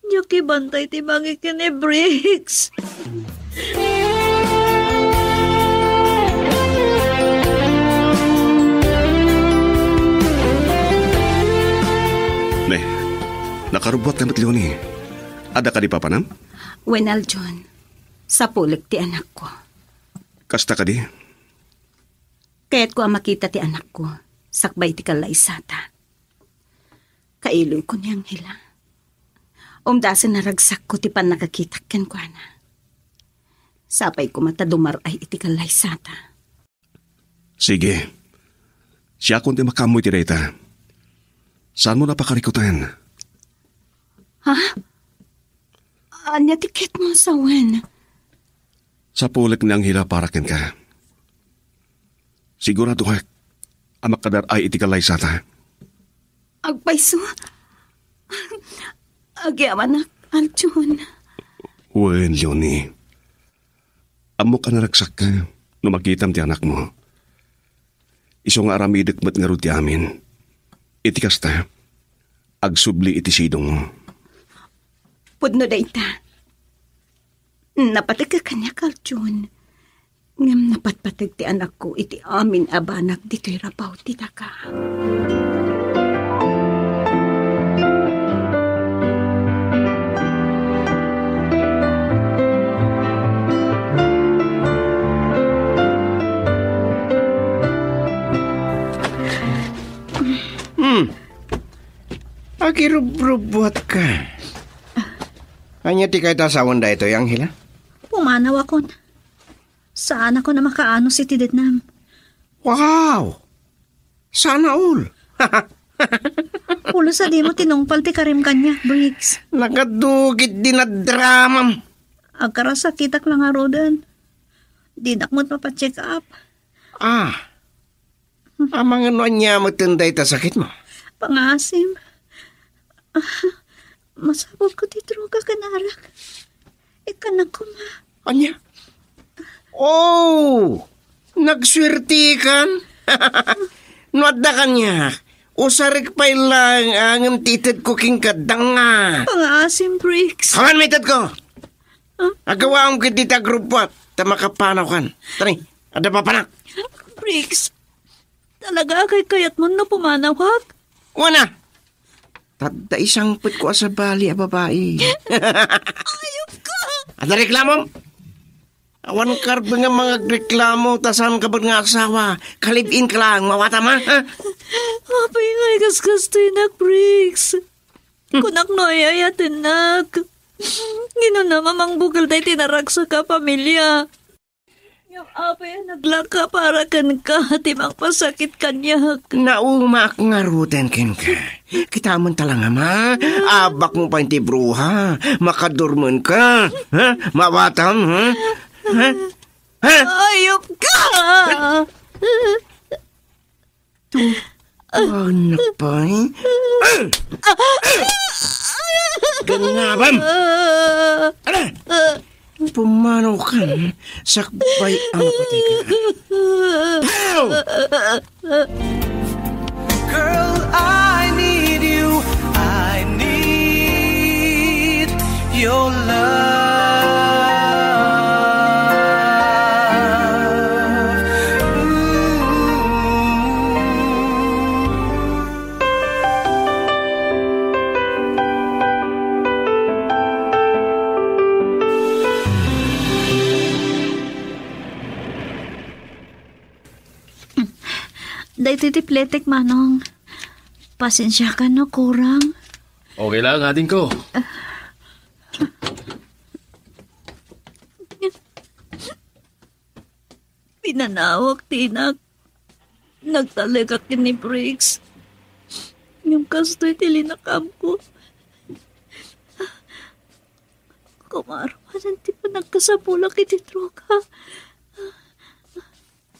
diak ibantay ti bagik ken ni Briggs. Ne, nakarubbuat ka met, Leonie. Adda kadi papanam? Wen, Aljon. Sapulek ti anakko. Kasta kadi? Kayatko a makita ti anakko sakbay iti kallaysata. Kailoyko ni Angela. Umdasen a ragsakko ti pannakakitak kenkuana. Sapay koma ta dumar-ay iti kallaysata. Sige. Siakon ti makaammo iti dayta. Saanmo a pakarikuten. Ha? Ania ti ketmo a sawen? Sapulek ni Angela para kenka. Siguradoak a makadar-ay iti kalaysata. Agpayso? Agyamanak, Aljon. Wen, Leonie. Ammok a naragsakka no makitam ti anakmo. Isu nga aramidek met ngarud ti amin. Iti kasta, agsubli iti sidongmo. Pudno dayta. Napategka kaniak, Aljon. Ngem napatpateg ti anakko iti amin a banag ditoy rabaw ti daga. Hmm. Agirubrubbuatka. Ania ti kayat a sawen daytoy, Angela? Pumanawakon. Saanakon a makaanus iti dednam. Wow! Sana all! Pulos a dimo tinungpal ti karim kaniak, Briggs. Nagadu ketdi nadramam. Agkarasakitak la ngaruden. Dinak met mapacheck up. Ah. Amangan no ania metten dayta sakitmo? Pangaasim. Ah, masapulko ti droga ken arak. Ikkannak koma. Ania? Oh! Nagsuertekan? No adda kaniak, usarek pay laeng ngem ti itedko kenka danga. Pangaasim, Briggs. Awan maitedko! Ah? Agawaam ketdi ti agrubbuat, ta makapanawkan. Tani, adda papanak. Briggs, talaga a kaykayatmon no pumanawak? Wen a! Tadda isangpetko a sabali a babai. Ayupka! Adda reklamom? Awan karben nga mangagreklamo ta saanka met nga asawa. Ka-live-in ka laeng, mawatam, ha? Ha? Apay nga ikaskas ti inak, Briggs? Kunak no ay-ayatennak. Nganna mamangbukel daytoy naragsak a pamilia. Ngem apay a naglaka para kenka ti mangpasakit kaniak? Naumaak ngaruden kenka. Kitaem ta la nga, ma. Abbakmo pay ti bruha. Makadurmenka. Ha? Mawatam, ha? Ha? Ha? Ayupka! Anak pay. Gannabam! Ala! Pumanaw ka, sakbay ang patay ka. Pow! Girl, I need you. I need your love. Ooh. Daytoy ti pletek, Manong. Pasensiakan no kurang. Okay lang, adingko. Pinanawak ti inak. Nagtalekak ken ni Briggs. Ngem kastoy ti linakaamko. Koma arumanen ti panagkasapulak iti droga.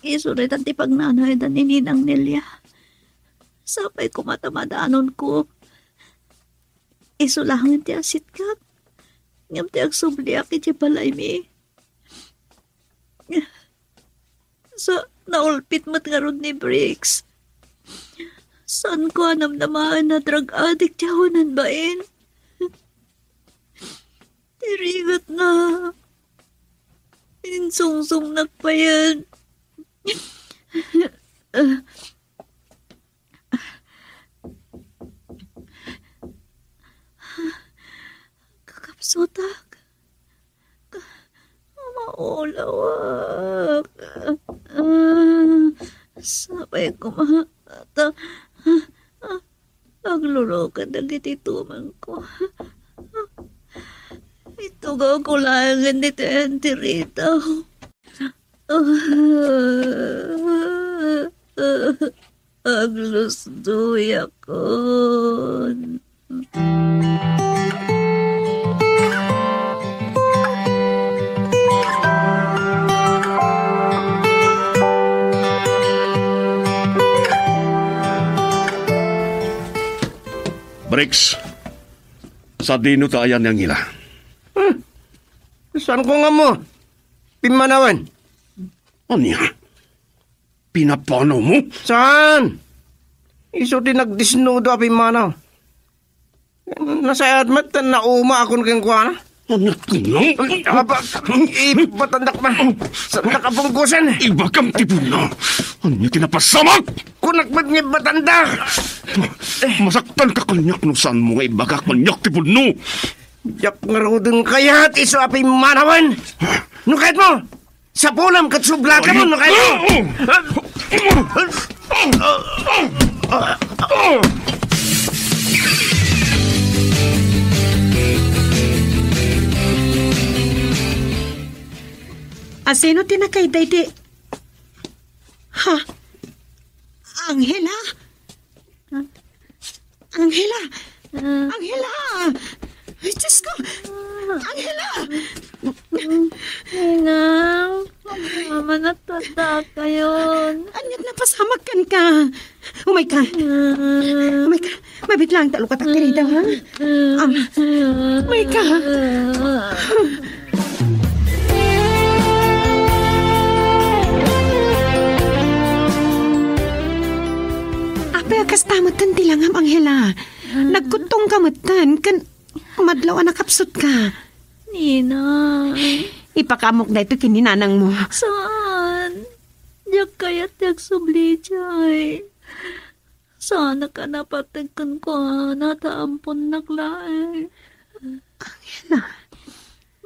Isu dayta ti pagnanayodan ni Ninang Nelia. Sapay koma ta madanonko. Isu laengen ti asitkak, ngem ti agsubliak idiay balaymi. Sa, naulpit met ngarud ni Briggs. Saanko a namnamaen a drug addict ti awanan bain. Ti rigatna, insungsongnak payen. Kakapsutak. Ka-, maulawak. Sapay koma ta agluroken dagiti tumengko. Itugawko laengen ditoy enterita. Aglusdoyakon. X, sadino ta ayan ni Angela? Huh? Saan ko nga mo? Pimmanawen. Ania? Pinapanaw mo? Saan? Isu ti nagdisnudo a pimmanaw. Nasayaat met ta nauma akon kenkuana. Anak ko, no? Aba, ibatandak na. Saan nakapungkusan? Ibagam ti pudno. Ania ti napasamak? Kunak met nga ibatandak. Masaktan ka kaniak no saan mo nga ibaga kaniak ti pudno. Diak ngaruden kayat isu a pimmanawen. No kayat mo, sapulam ket sublaka mo, no kayat mo. Asino ti nakaydaydi? Ha? Angela? Angela! Ah. Angela! Ay, Diyos ko! Angela! Ninang, mama, natadakayon. Aniat napasamak kenka? Umayka. Ah. Umayka. Mabit lang, talukatak ti rida, ha? Ah. Umayka. Apay a kasta metten ti langam, Angela? Nagkuttongka metten, ken madlaw a nakapsutka. Ninang. Ipakaammok daytoy ken ni nanangmo. Saan? Diak kayat ti agsubli idiay. Saanak a napateg kenkuana ta amponnak laeng. Angela.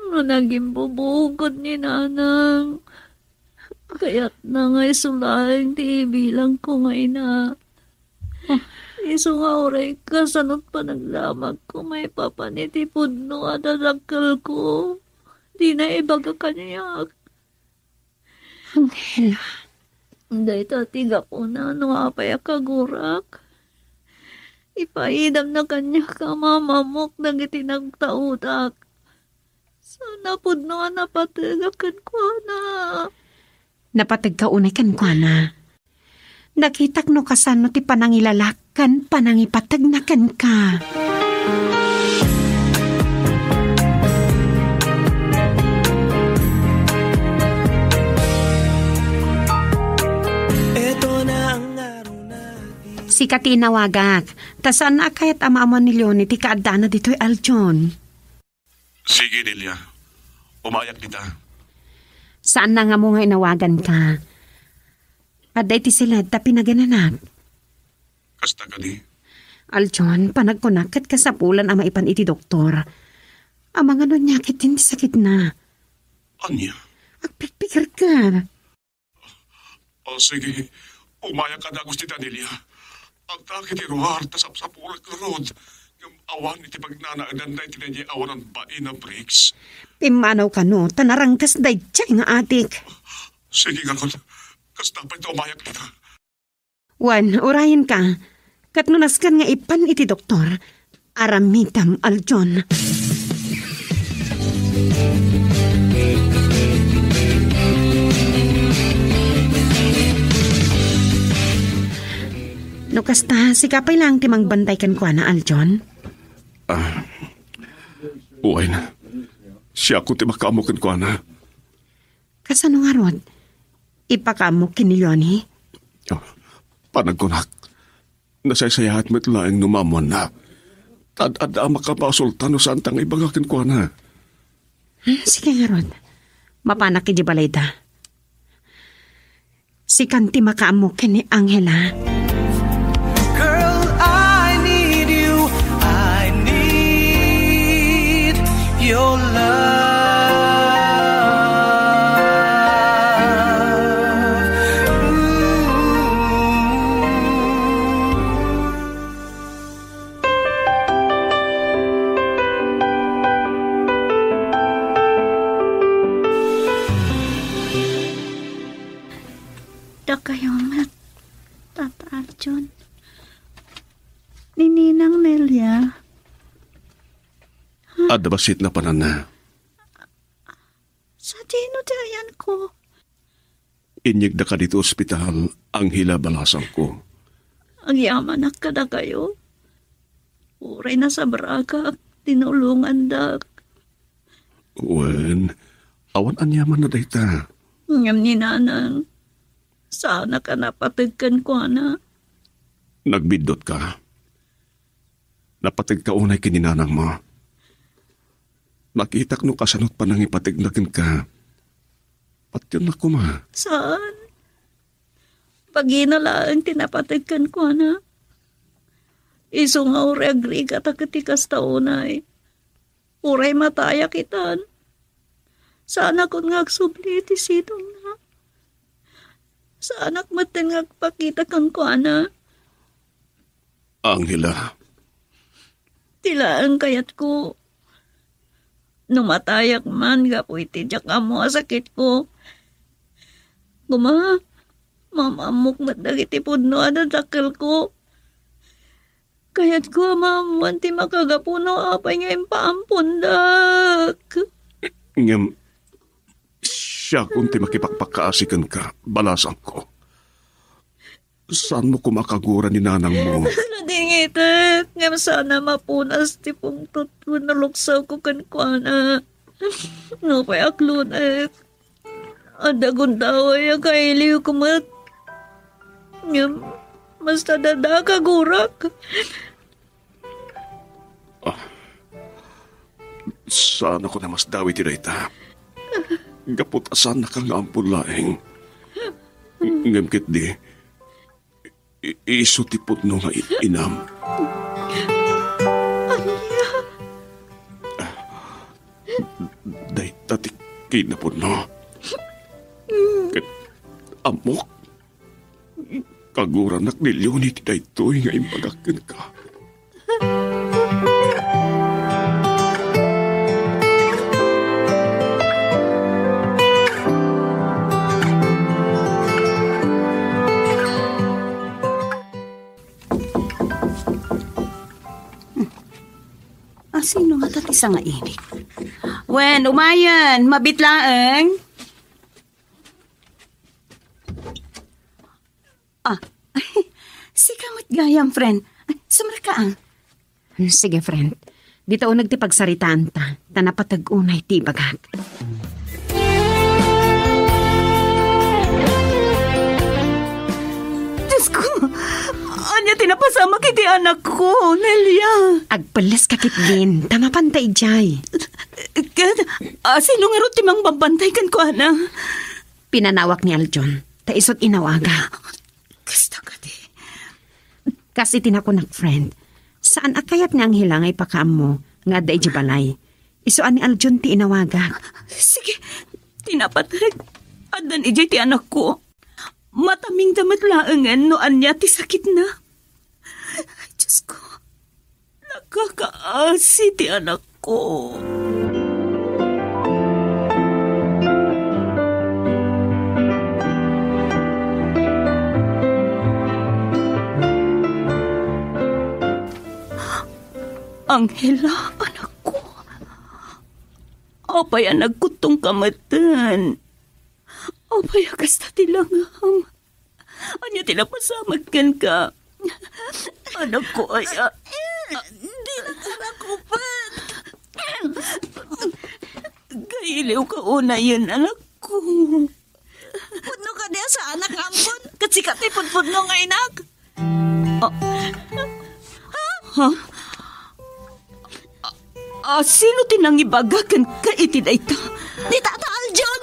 No nagimbubugot ni nanang, kayatna nga isu laeng ti ibilangko nga ina. Isu nga uray kasano't panagdamagko maipapan iti pudno a dadakkelko, dina ibaga kaniak. Angela. Dayta ti gapuna no apay a kagurak. Ipaidamna kaniak a mamamok dagiti nagtaudak. Saan a pudno a napategak kenkuana. Napategka unay kenkuana. Nakitak no kasano ti panangilalak ken panangipategna kenka. Sika ti inawagak, ta saan a kayat a maammuan ni Leonie ti kaaddana ditoy, Aljon. Sige, Nelia. Umayak dita. Saanna nga ammo nga inawaganka. Adda iti siled ta pinagananak. Kasta kadi? Aljon, panagkunak ket kasapulan a maipan iti doktor. Amangan no ania ketdin ti sakitna. Ania? Agpigpigerka. O, sige. Umayak a dagus ti Danilia. Agtak iti ruar ta sapsapulek ngarud. Ngem awan iti pagnanaedan daytoy daydiay awanan bain a brakes. Pimmanaw kano ta narangkas daydiay nga atik. Sige ngarud. Kasta pay ta umayak dita. Wen, urayenka. Ket no nasken nga ipan iti doktor, aramidem, Aljon. No kasta, sika pay laeng ti mangbantay kenkuana, Aljon? Ah, wen. Siakon ti makaammo kenkuana. Kasano ngarud? Ipakaammok ken ni Leonie? Ah, panagkunak. Nasaysayaat met laeng no maammuanna. Ad-adda a makabasolta no saanta nga ibaga kenkuana. Hmm, sige ngarud. Mapanak idiay balayda. Sikan ti makaammo ken ni Angela. Girl, I need you. I need your love. Ooh. Dakayo met, Tata Aljon. Ni Ninang Nelia. Adda bassit napananna. Sadino ti ayanko? Inyegda kadi ti ospital, Angela, balasangko. Agyamanak kadakayo. Uray nasabragak, tinulongandak. Wen, awan aniaman na dayta. Ngem ni Nanang, saanak a napateg kenkuana. Nagbiddutka. Napateg ka unay ken ni Nanang mo. Nakitak no kasano't panangipateg na kenka. Patiennak koma. Saan? Bagina laeng ti napateg kenkuana. Isu nga uray agrigat a ket ti kasta unay. Uray matayak itan. Saanakon nga agsubli iti sidongna. Saanak metten nga agpakita kenkuana. Angela. Ti laeng kayatko. No matayak man gapu iti diak ammo a sakitko, koma, maam-ammok met dagiti pudno a dadakkelko. Kayatko a maammoan ti makagapu no apay nga impaampondak. Ngem, siakon ti makipakpakaasi kenka, balasangko. Saanmo koma a kagura ni nanangmo? Nadingitek, ngem saan a mapunas ti pungtot wenno luksawko kenkuana. Nupay aklonek, adda gundaway a kailiwko met. Ngem, basta dada, kagurak. Ah, saanakon a masdawi ti dayta. Gapu ta saannaka nga ampon laeng. Ngem ketdi, i-, isu ti pudno nga i-, inam. Ania? Dayta ti kinapudno. Ket ammok, kaguranak ni Leonie ti daytoy nga imbagak kenka. Asino ngata ti sangaili? Wen, umayen, mabit laeng. Ah, sika met gayam, friend. Ay, sumrek ka, ah. Hmm, sige, friend. Dita uneg ti pagsaritaanta, ta napateg unay ti ibagak. Diosko, ania ti napasamak iti anakko, Nelia? Agpelles ka ketdin, ta mapanta idiay. Ket, ah, sino ngarud ti mangbabantay kenkuana? Pinanawak ni Aljon, ta isu't inawagak. Kasta kadi. Kas iti nakunak, friend, saan a kayat ni Angela nga ipakaammo nga adda idiay balay. Isu a ni Aljon ti inawagak. Sige, ti napateg, addan idiay ti anakko. Matamingda met laengen no ania ti sakitna. Ay, Diosko. Nakakaasi ti anakko. Angela, anakko. Apay a nagkuttong ka metten? Apay a kasta ti langam? Ania ti napasamak kenka? Anakko aya. Dinak a nakupet. Kailiwka unayen, anakko. Pudno kadi a saanak nga ampon? Ket sika ti pudpudno nga inak? Ah. Ha? A, sino ti nangibaga kenka iti dayta? Ni Tata Aljon!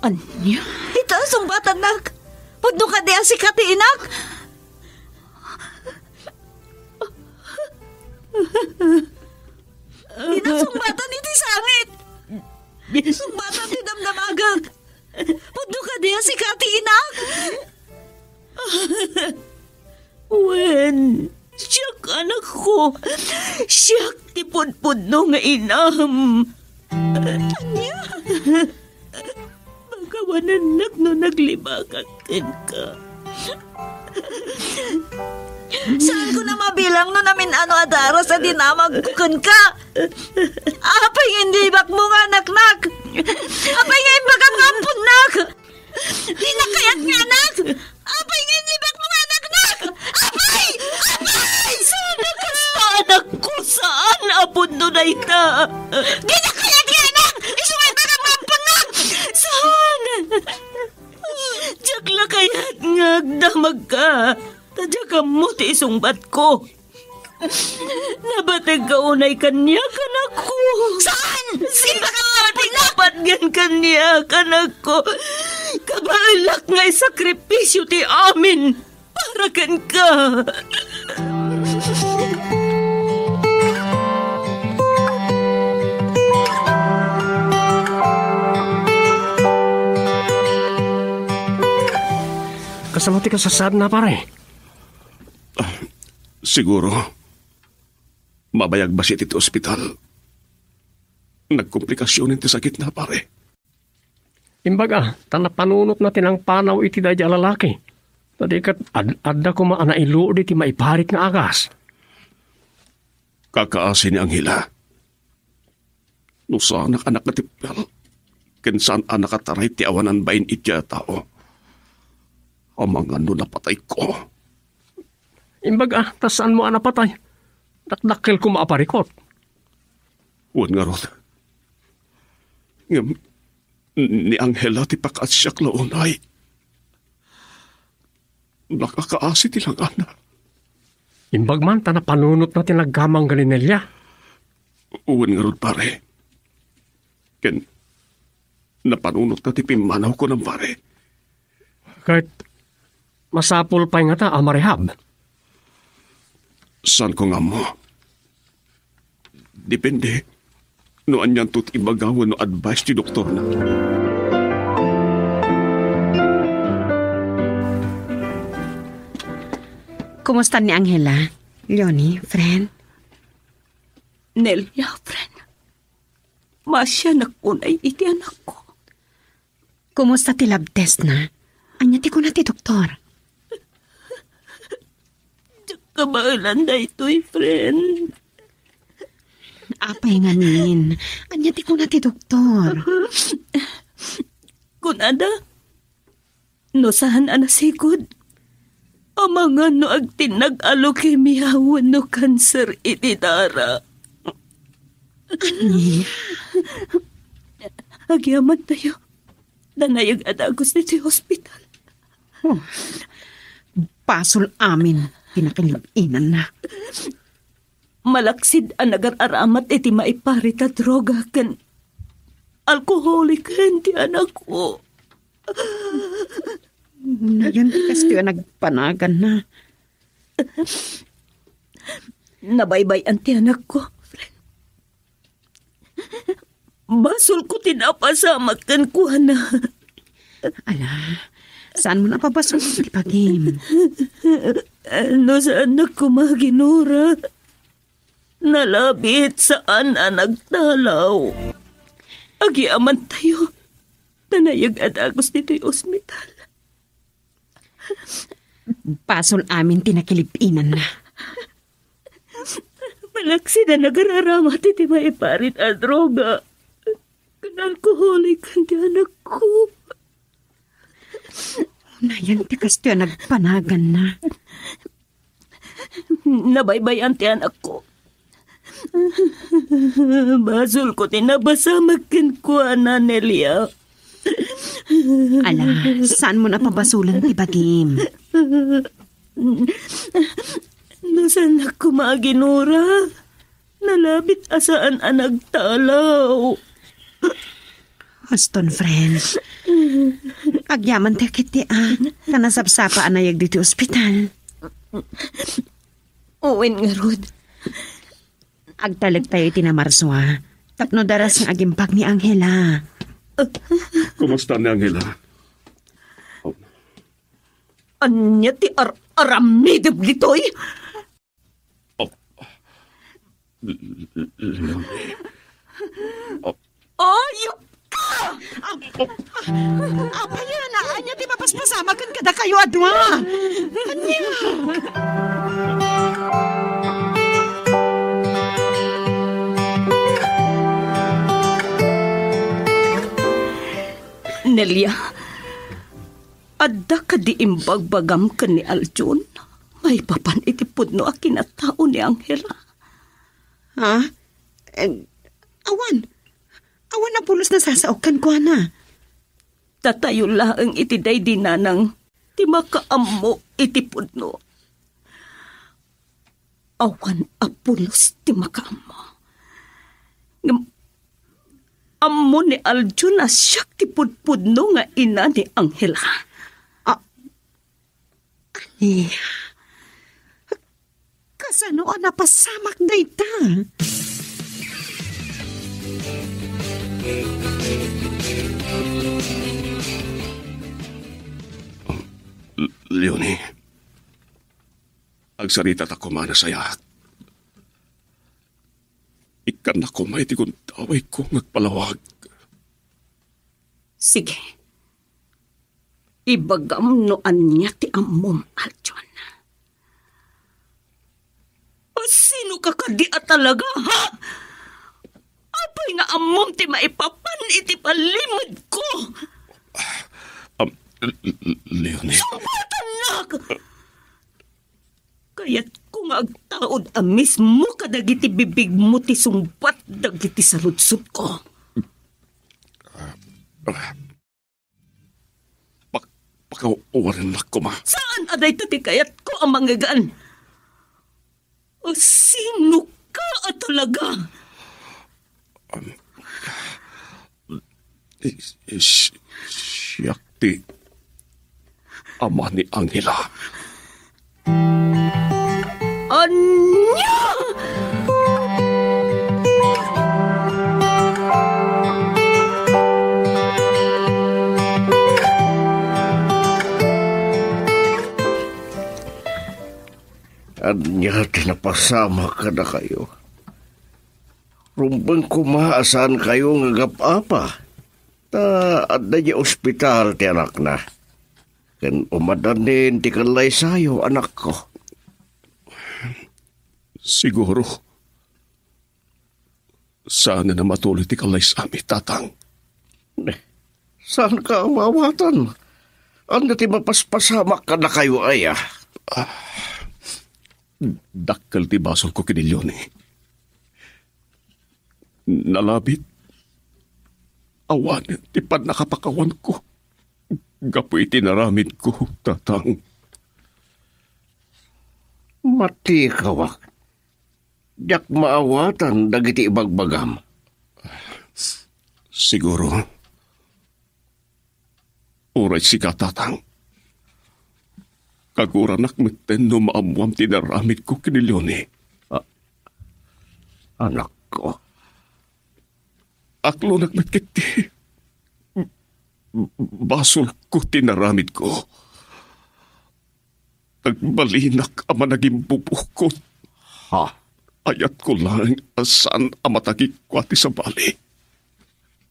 Ania? Ita a sungbatannak. Pudno kadi a sika ti inak? Dina sungbatan iti sangit. Sungbatan ti damdamagek. Pudno kadi a sika ti inak? Wen, siak, anakko. Siak ti pudpudno nga inam. Ania? Pakawanennak no naglibakak kenka. Saanko a mabilang no namin-ano a daras a dinamagko kenka. Apay nga inlibakmo nga anaknak? Apay nga imbagam nga amponnak? Dinak kayat nga anak! Apay nga inlibakmo nga anaknak? Apay! Apay! pudno dayta. Dina kayat nga anak! Isu nga ibagam nga ampangak! Saan? Diak la kayat nga agdamagka. Ta diak ammo ti isungbatko. Nabategka unay kaniak, anakko. Saan? Saan ka patgan kaniak, anakko? Kabaelak nga isakripisio ti amin para kenka. Kasano ti kasasaadna, pare? Ah, siguro, mabayag bassit iti ospital. Nagkomplikasionen ti sakitna, pare. Imbag a, ta napanunotna ti nangpanaw iti daydi a lalaki. Ta di ket ad-, adda koma a nailuod iti maiparit nga agas. Kakaasi ni Angela. No saanak a nakatipgal, ken saan a nakataray ti awanan bain iti a tao. Amangan no napatayko. Imbag a, ta saanmo a napatay? Dakdakkel koma a parikut. Wen ngarud. Ngem, ni Angela ti pakaasiak la unay. Nakakaasi ti langana. Imbag man ta napanunotna ti naggamang ken ni Nelia. Wen ngarud, pare. Ken napanunotna ti pimmanaw, kunam, pare. Ket masapul pay ngata a marehab? Saanko nga ammo. Depende no anianto ti ibaga wenno advice ti doktorna. Kumusta ni Angela? Leonie, friend? Nelia, friend. Maasianak unay iti anakko. Kumusta ti lab test na? Ania ti kuna ti doktor? Diak kabaelan daytoy, friend. Apay ngamin? Ania ti kuna ti doktor? Kunada, no saan a nasigud, amangan no agtinnag a leukemia wenno kanser iti dara. Ani? Agyamantayo. Danayag a dagus ditoy ospital. Oh. Basol amin ti nakilib-inanna. Malaksid a nagar-aramat iti maiparit a droga ken alkoholiken ti anakko. Nayon ti kastoy a nagpanaganna. Nabaybay-an ti anakko, friend. Basolko ti napasamak kenkuana. Ala, saanmo a pabasolen ti bagim? No saannak koma aginura, nalabit saan a nagtalaw. Agyamantayo, ta nayag a dagus ditoy ospital. Basol amin ti nakilib-inanna. Malaksid a nagar-aramat iti maiparit a droga ken alkoholiken ti anakko. Nayon ti kastoy a nagpanaganna. Nabaybay-an ti anakko. Basolko ti napasamak kenkuana, Nelia. Ala, saanmo a pabasolen ti bagim? No saannak koma aginura, nalabit a saan a nagtalaw. Aston, friend. Agyamantayo ketdi a, ta nasapsapa a nayag ditoy ospital. Wen ngarud. Agtalektayo iti namarsua tapno daras nga agimbag ni Angela. Kumusta ni Angela? Ania ti ar-, aramidem ditoy? Oh. L-, l-, l-, oh. Ayup ka! Ap-, ap-, apay a, ania ti mapaspasamak ken kadakayo a dua? Ania? Nelia, adda kadi imbagbagam ken ni Aljon maipapan iti pudno a kinatao ni Angela? Ha? Eh, awan. Awan a pulos a nasasaok kenkuana. Datayo laeng iti daydi nanang ti makaammo iti pudno. Awan a pulos ti makaammo. Ngem ammo ni Aljon a siak ti pudpudno nga ina ni Angela. A-, ania? Kasano a napasamak dayta? L-, Leonie, agsaritak koma a nasayaat. Ikkannak koma iti gundawayko nga agpalawag. Sige. Ibagam no ania ti ammom, Aljon. Sinoka kadi a talaga, ha? Apay nga ammom ti maipapan iti palimedko? Am, L-, L-, Leonie. Sungbatannak! Kayatko nga agtaud a mismo kadagiti bibigmo ti sungbat dagiti saludsodko. Pak-, pakawarennak koma. Saan a dayta ti kayatko a mangngegan? O, sinoka a talaga? Um, is-, is-, siak ti ama ni Angela. Ania? Ania ti napasamak kadakayo? Rumbeng koma a saankayo nga agap-apa. Ta adda idiay ospital ti anakna. Ken umaddanin ti kallaysayo, anakko. Siguro, saanen a matuloy ti kallaysami, Tatang. Saanka a maawatan? Ania ti mapaspasamak kadakayo aya? Ah, dakkel ti basolko ken ni Leonie. Nalabit. Awanen ti pannakapakawanko gapu iti inaramidko, Tatang. Matikawak. Diak maawatan dagiti ibagbagam. Siguro, uray sika, Tatang. Kaguranak metten no maammuam ti inaramidko ken ni Leonie. A-, anakko. Aklonak met ketdi. Basolko ti inaramidko. Nagbalinak a managimbubukot. Ha? Ayatko laeng a saan a matagikua ti sabali.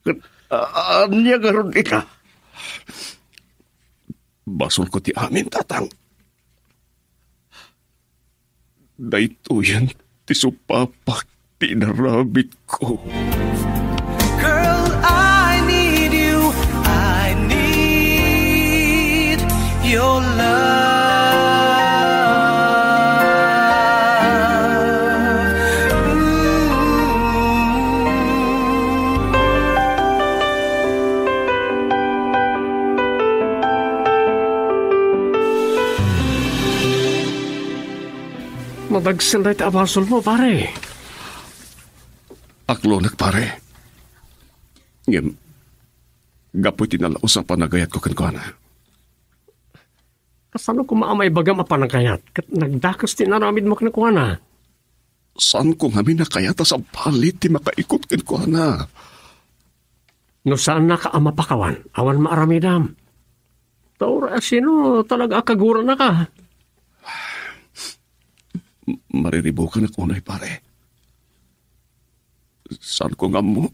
Ket, a-, ania ngarud ita? Basolko ti amin, Tatang. Daytoyen ti supapak ti inaramidko. Girl, I need you. I need your love. Ooh. Madagsen dayta a basolmo, pare. Aklonek, pare. Ngem, gapu iti nalaus a panagayatko kenkuana. Kasano koma a maibagam a panagayat ket nagdakes ti inaramidmo kenkuana? Saanko ngamin a kayat a sabali ti makaikut kenkuana. No saannaka a mapakawan, awan maaramidam. Ta uray a sino talaga a kaguranaka? M-, mariribukanak unay, pare. Saanko nga ammo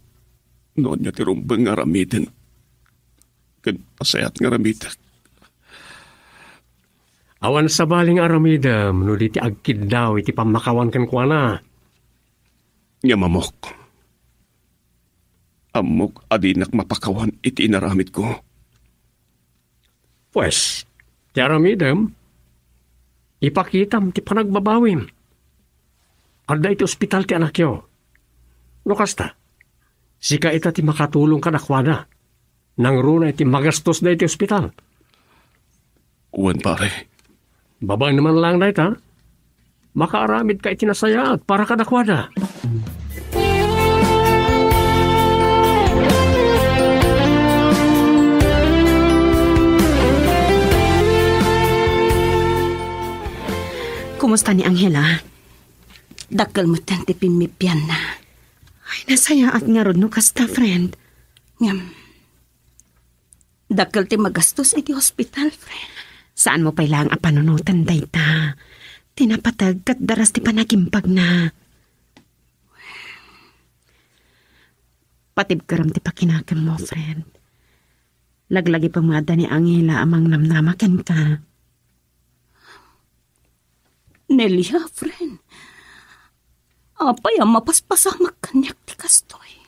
no ania ti rumbeng nga aramiden ken pasayaat nga aramidak. Awan sabali nga aramidem no di ti agkiddaw iti pammakawan kenkuana. Ngem ammok. Ammok a dinak mapakawan iti inaramidko. Pues, ti aramidem, ipakitam ti panagbabawim. Adda iti ospital ti anakyo. No kasta, sika ita ti makatulong kadakuada. Nangruna iti magastos daytoy ospital. Wen, pare. Babaen man laeng dayta, makaaramidka iti nasayaat para kadakuada. Kumusta ni Angela? Dakkel metten ti pimmipianna. Ay, nasayaat ngarud no kasta, friend. Ngem, dakkel ti magastos iti hospital, friend. Saanmo pay laeng a panunoten dayta. Ti napateg ket daras ti panagimbagna. Patibkerem ti pakinakemmo, friend. Laglagipem nga adda ni Angela a mangnamnama kenka. Nelia, friend. Apay a mapaspasamak kaniak ti kastoy?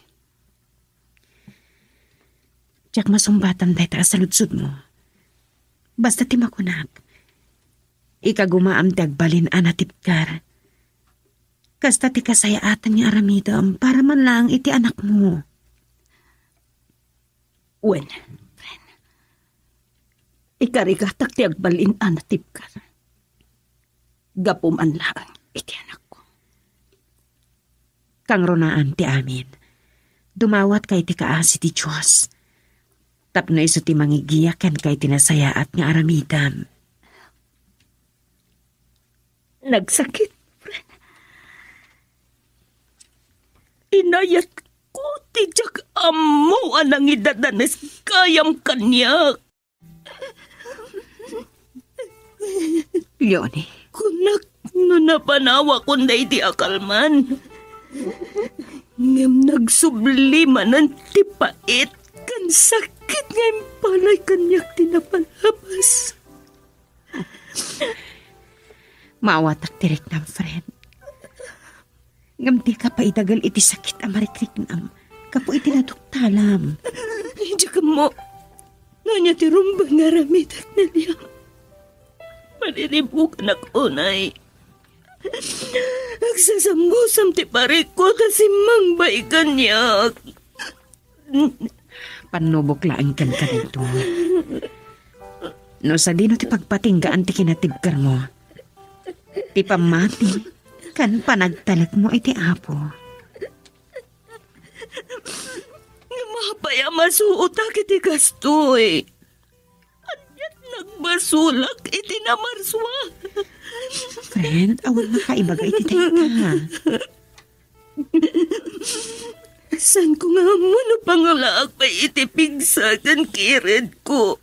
Diak masungbatan dayta a saludsodmo. Basta ti makunak, ikagumaam ti agbalin a natibker. Kasta ti kasayaatan nga aramidem para man laeng iti anakmo. Wen, friend. Ikarigatak ti agbalin a natibker. Gapu man laeng iti anakko. Kangrunaan ti amin. Dumawatka iti kaasi ti Dios. Tapno isu ti mangigiya kenka iti nasayaat nga aramidem. Nagsakit, friend. Inayatko ti diak ammo a nangidadanes gayam kaniak. Leonie. Kunak no napanawakon daydi a kalman. Ngem nagsubli manen ti pait ken sakit nga impalay kaniak ti napalabas. Maawatak ti riknam, friend. Ngem dika pay idagel iti sakit a marikriknam gapu iti naduktalam. Diak ammo no ania ti rumbeng nga aramidek, Nelia. Malilibuganak unay. Agsasammusam ti parikko ta simmangbay kaniak. Pannubok laeng kenka daytoy. No sadino ti pagpatinggaan ti kinatibkermo, ti pammati ken panagtalekmo iti Apo. Ngem apay a masuotak iti kastoy? Ania't nagbasolak iti namarsua? Friend, awan makaibaga iti dayta. Saanko nga ammo no pangalaak pay iti pigsa ken kiredko.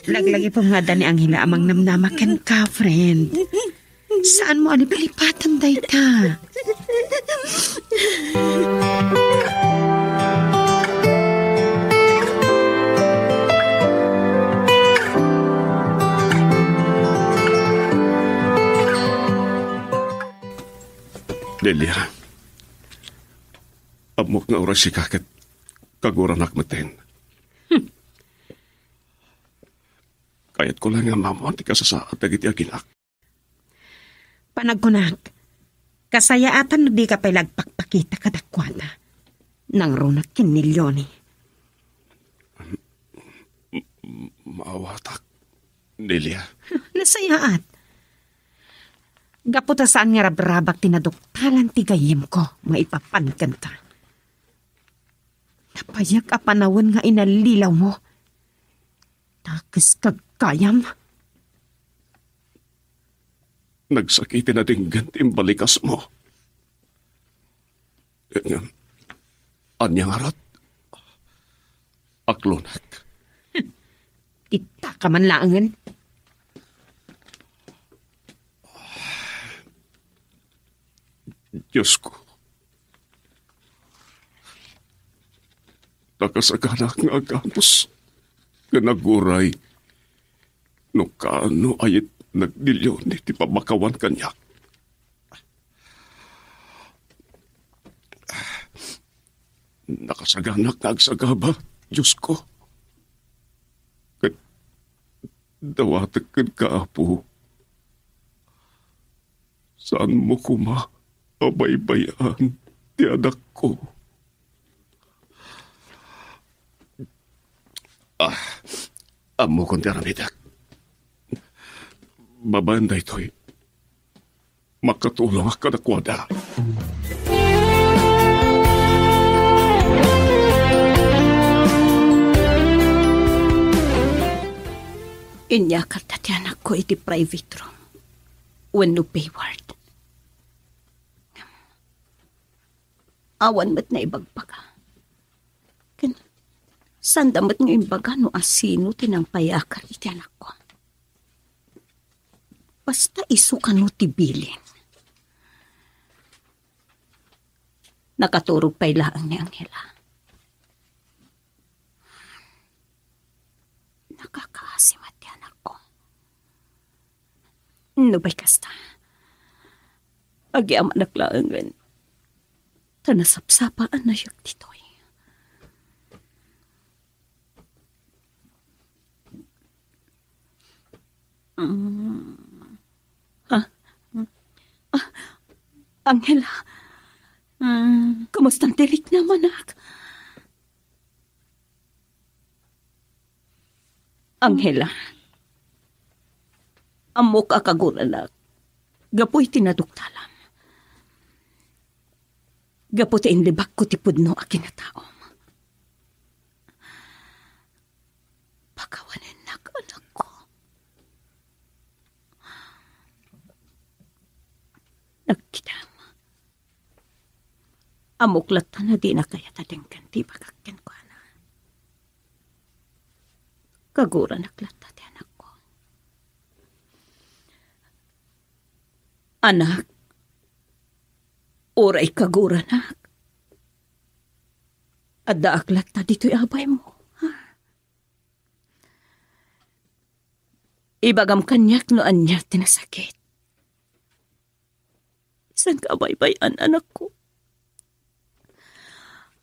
Laglagipem nga adda ni Angela a mangnamnama kenka, friend. Saanmo a lipalipaten dayta. Delia, ammok nga uray sika ket kaguranak metten. Hmm. Kayatko laeng nga maammoan ti kasasaad dagiti aginak. Panagkunak, kasayaatan no dika pay la agpakpakita kadakuada. Nangrunak ken ni Leonie. M-, m-, maawatak, Nelia. Nasayaat. Gapu ta saan nga rabrabak ti naduktalan ti gayyemko, maipapan kenka. Napayak a panawen nga inallilawmo. Dakes gagayam. Nagsakit ti nadinggen ti imbalikasmo. Ngem, ania ngarud? Aklunak. Ti taka man laengen. Diosko, nakasaganak nga agabus ken aguray no kaano a yetnek ni Leonie ti pamakawan kaniak. Nakasaganak nga agsagaba, Diosko. Ket dawatek kenka, Apo. Saanmo koma a baybay-an ti anakko. Ah, ammokon ti aramidek. Babaen daytoy, makatulongak kadakuada. Inyakarda ti anakko iti private room wenno P ward. Awan met naibagbaga. Ken sanda met nga imbaga no asino ti nangpayakar iti anakko. Basta isu kano ti bilin. Nakaturog pay laeng ni Angela. Nakakaasi met ti anakko. Nupay kasta, agyamanak laengen ta nasapsapa a nayeg ditoy. Mm. Ah, ah, Angela. Mm. Kumusta ti riknam, anak? Angela, ammok a kaguranak gapu iti naduktalam. Gapu ta inlibakko ti pudno a kinataom. Pakawanennak, anakko. Nagkidam. Ammok latta a dinak kayat a denggen ti ibagak kenkuana. Kaguranak latta ti anakko. Anak, uray kaguranak, addaak latta ditoy a baymo, ha? Ibagam kaniak no ania ti nasakit. Saan ka baybay-an, anakko?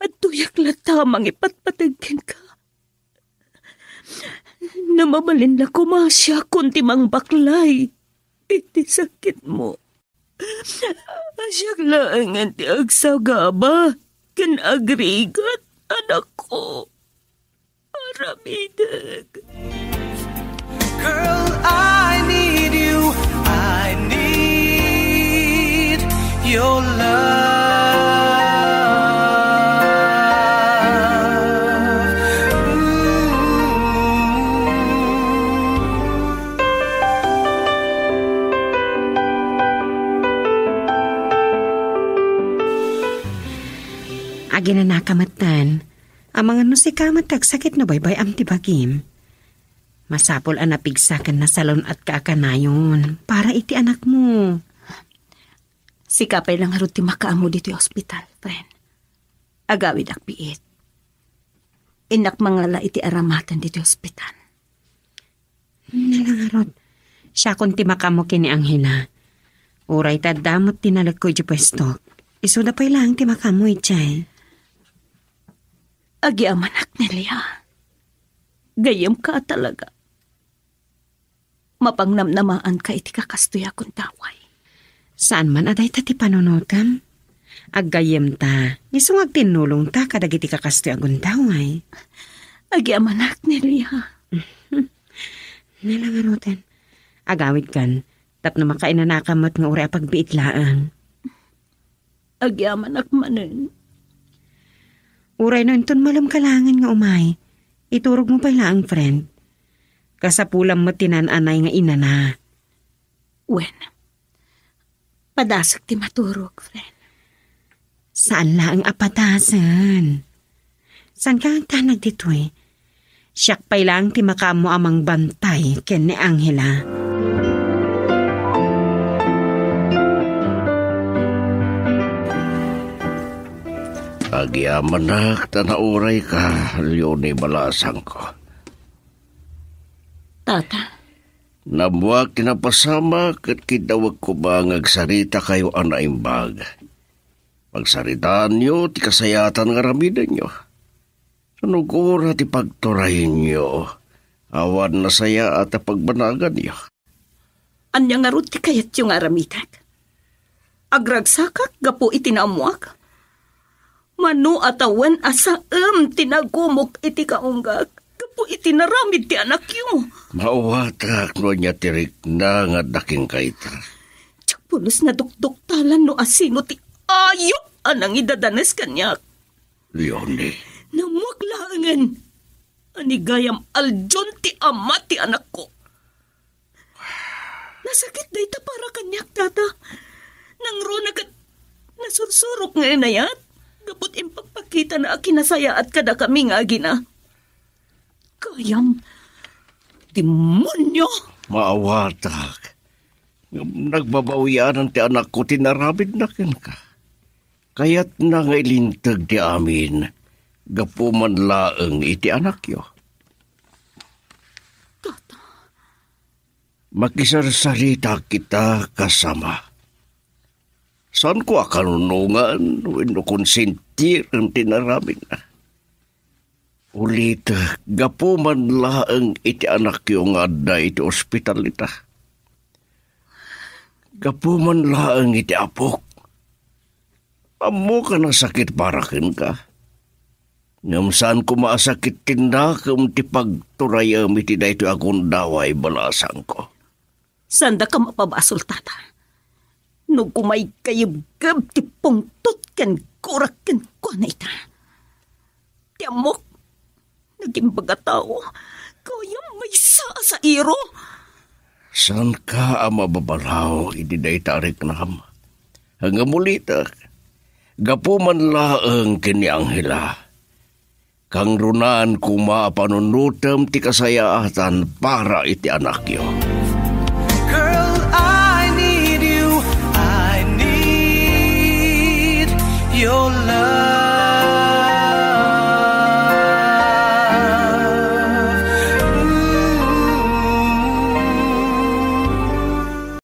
Adtoyak latta a mangipatpateg kenka. No mabalin la koma, siakon ti mangbaklay iti sakitmo. Siak laengen ti agsagaba ken agrigat, anakko. Aramidek. Girl, I need you. I need your love. Ooh. Aginanaka metten. Amangan no sika met ti agsakit no baybay-am ti bagim. Masapul a napigsa ken nasalun-atka a kanayon para iti anakmo. Sika pay la ngarud ti makaammo ditoy ospital, friend. Agawidak biit. Innak mangala iti aramaten ditoy ospital. Nala ngarud, siakon ti makaammo ken ni Angela. Uray ta adda met ti nalekko iti puestok, isuda pay laeng ti makaammo idiay. Agyamanak, Nelia. Gayyemka a talaga. Mapangnamnamaanka iti kakastoy a gundaway. Saan man a dayta ti panunotem. Aggayyemta, isu nga agtinnulongta kadagiti kakastoy a gundaway. Agyamanak, Nelia. Nala ngaruden. Agawidkan, tapno makainanakam met nga uray a pagbiit laeng. Agyamanak manen. Uray no inton malemka laengen nga umay, iturogmo pay laeng, friend. Kasapulam met ti naan-anay nga inana. Wen, padasek ti maturog, friend. Saan laeng a padasen. Saanka nga agtanag ditoy? Siak pay laeng ti makaammo a mangbantay ken ni Angela. Agyamanak ta naurayka, Leonie balasangko. Tata. Naammoak ti napasamak ket kiddawek koma nga agsaritakayo a naimbag. Pagsaritaanyo ti kasayaatan nga aramidenyo. Sinugura ti pagturayonyo, awan nasayaat a pagbanaganyo. Ania ngarud ti kayatyo nga aramidek? Agragsakak gapu iti naammoak? Mano a tawen a saem ti nagumok iti kaunggak gapu iti naramid ti anakyo. Maawatak no ania ti rikna nga adda kenka ita. Diak pulos nadukduktalan no asino ti ayup a nangidadanes kaniak. Leonie. Nammuak laengen a ni gayam aldion ti ama ti anakko. Nasakit dayta para kaniak, Tata. Nangruna ket nasursurok nga inayat gapu ti impakpakitana a kinasayaat kadakami nga agina. Gayam, demonio! Maawatak. Ngem nagbabawianan ti anakko ti naramidna kenka. Kayatna nga ilinteg ti amin gapu man laeng iti anakyo. Tata. Makisarsarita kita kasama. Saanko a kanunongan wenno konsentiren ti naramidna. Ulitek, gapu man laeng iti anakyo nga adda iti ospital ita. Gapu man laeng iti apok. Ammok a nasakit para kenka. Ngem saan koma a sakit ti nakem ti pagturayem iti daytoy a gundaway balasangko. Saandaka mapabasol, Tata. No kumayka yebgeb ti pungtot ken gurak kenkuana ita. Ti ammok, nagimbaga tao, gayam maysa a sairo. Saanka a mababalaw iti dayta a riknam? Ngem ulitek, gapu man laeng ken ni Angela. Kangrunaan koma a panunotem ti kasayaatan para iti anakyo. Girl, I need you. I need your love.